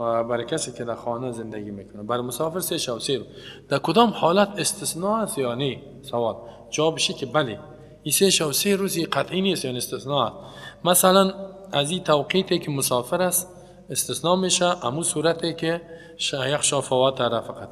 و برای کسی که در خانه زندگی میکنه، برای مسافر 3 شب و 3 روز. در کدام حالت استثناء است یا نه؟ سوال جوابش که بله، این 3 شب و 3 روز قطعی نیست، یعنی استثناء است. مثلا از این توقیتی که مسافر است استثناء میشه، امو صورتی که یخشا فوات رفقت،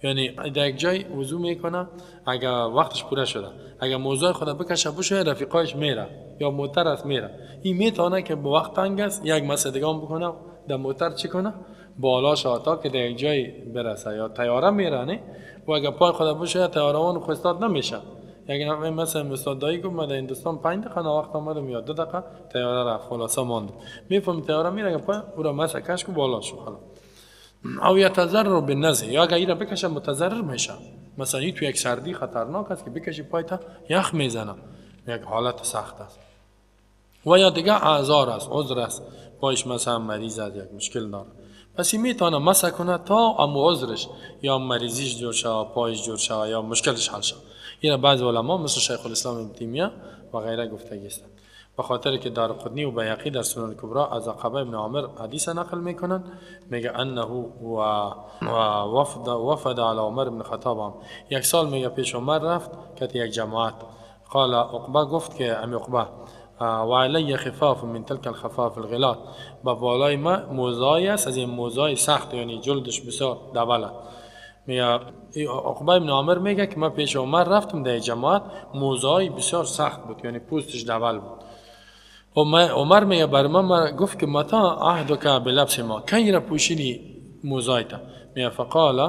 یعنی در یک جای وضو میکنه، اگر وقتش پوره شده، اگر موضوع خود بکشه بشه، رفیقایش میره یا موتر است میره، این میتونه که به وقت تنگ است یک مسئله دیگه هم بکنه، در موتر چی کنه؟ بالا شاتا که در یک جای برسه، یا تیاره میره نه، و اگر پای خود بشه تیاره خستاد نمیشه. یک نفر مثلا استاد دایی گفت من در هندوستان 5 دقیقه وقت آمدم یا 2 دقیقه تیاره رفت، خلاصه ماند. میفهم تیاره میره، اگر پای او را مسح کش کو بالا شو خلاص. او یتضرر بالنزع، یا اگر ایرا بکشه متضرر میشه. مثلا این تو یک سردی خطرناک است که بکشی پایت یخ میزنه، یک حالت سخت است. و یا دیگه اعذار است، عذر است، پایش مثلا مریض است، یک مشکل داره، پس این میتونه مسح کنه تا امو عذرش یا مریضیش جور شود، پایش جور شود یا مشکلش حل شود. این بعض علما مثل شیخ الاسلام ابن تیمیه و غیره گفتگی هستند. به خاطر که دارقطنی و بیهقی در سنن کبرا از عقبه ابن عامر حدیث نقل میکنن، میگه انه و وفد علی عمر بن خطاب هم. یک سال میگه پیش عمر رفت که یک جماعت، قال عقبه گفت که امی عقبه و علی خفاف من تلك الخفاف الغلاط، با بالای ما موزای است از این موزای سخت، یعنی جلدش بسیار دبله. میگه عقبه ابن عامر میگه که من پیش عمر رفتم در جماعت، موزای بسیار سخت بود، یعنی پوستش دبل بود. عمر میگه بر من گفت که متى عهدك بلبس ما، کی را پوشیدی موزایت؟ میگه فقال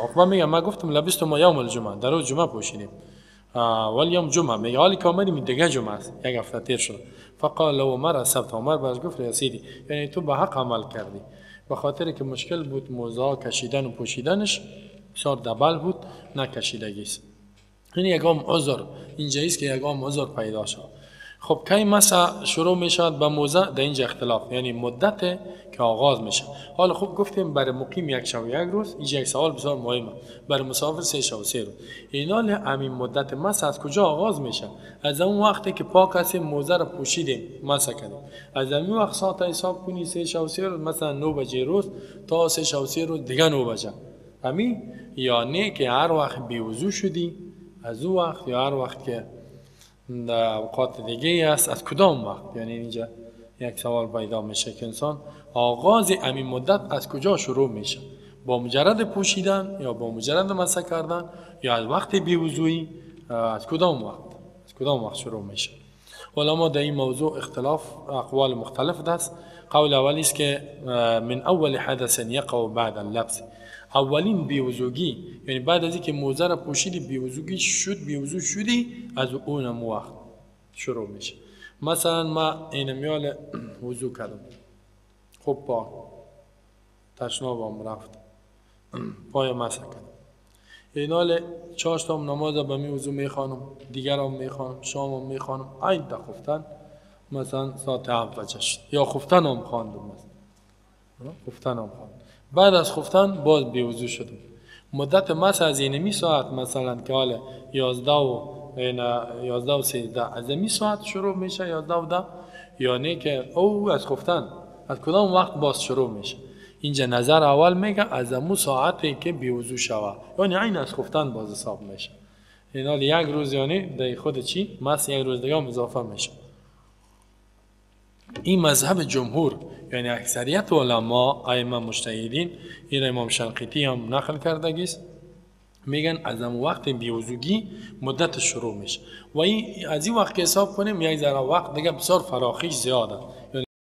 عقبه میگه ما گفتم لبست ما یوم الجمعه، در روز جمعه پوشیدیم، والیوم جمعه، میگه حالی که آمدیم دیگه جمعه است، یک هفته تیر شد. فقال له عمر اصبت، عمر برش گفت رسیدی، یعنی تو به حق عمل کردی، به خاطر که مشکل بود موزا کشیدن و پوشیدنش بسیار دبل بود، نکشیدگی است. این یکم عذر اینجا است که یکم عذر پیدا شد. خب کی مسح شروع میشد به موزه؟ در اینجا اختلاف، یعنی مدت که آغاز میشه. حالا خوب گفتیم برای مقیم یک شب و یک روز، اینجا یک سوال بسیار مهمه، برای مسافر 3 شب و 3 روز. اینال همین مدت مسح از کجا آغاز میشه؟ از اون وقتی که پاک هستیم موزه رو پوشیدیم مسح کردیم، از همین وقت ساعت حساب کنی 3 شب و 3 روز، مثلا 9 بجه روز تا 3 شب و 3 روز دیگه 9 بجه. همین یعنی که هر وقت بی‌وضو شدی از اون وقت، یا هر وقت که در اوقات دیگه است از کدام وقت؟ یعنی اینجا یک سوال پیدا میشه که انسان آغاز همین مدت از کجا شروع میشه؟ با مجرد پوشیدن یا با مجرد مسح کردن یا از وقت بی‌وضویی؟ از کدام وقت؟ از کدام وقت شروع میشه؟ علما در این موضوع اختلاف اقوال مختلف است. قول اولی است که من اول حدث یقع بعد اللبس، اولین بی‌وضوگی، یعنی بعد از اینکه موزه را پوشیدی بی‌وضوگی شد، بی‌وضو شدی، از اون وقت شروع میشه. مثلا ما این میال وضو کردم، خوب پاک تشنابم رفت، پای مسح کردم، اینال چاشتم نماز به می وضو میخوانم، دیگرم میخوانم، شامم میخوانم، عین تا خفتن مثلا ساعت 7 بجه شد، یا خفتن هم خواندم، مثلا خفتن هم خواندم، بعد از خفتن باز بی‌وضو شدم. مدت مسح از اینمی ساعت مثلا که حال 11 و 13 از اینمی ساعت شروع میشه، 11 و 10، یعنی که او از خفتن از کدام وقت باز شروع میشه؟ اینجا نظر اول میگه از امو ساعتی که بی‌وضو شوه، یعنی عین از خفتن باز حساب میشه. این حال یک روز، یعنی در خود چی مسح یک روز دیگه هم اضافه میشه. این مذهب جمهور، یعنی اکثریت علما ائمه مجتهدین، این امام شنقیطی هم نقل کردگیست، میگن از اون وقت بی‌وضوگی مدت شروع میشه و این از این وقت که حساب کنیم یک ذره وقت دیگه بسیار فراخیش زیاده، یعنی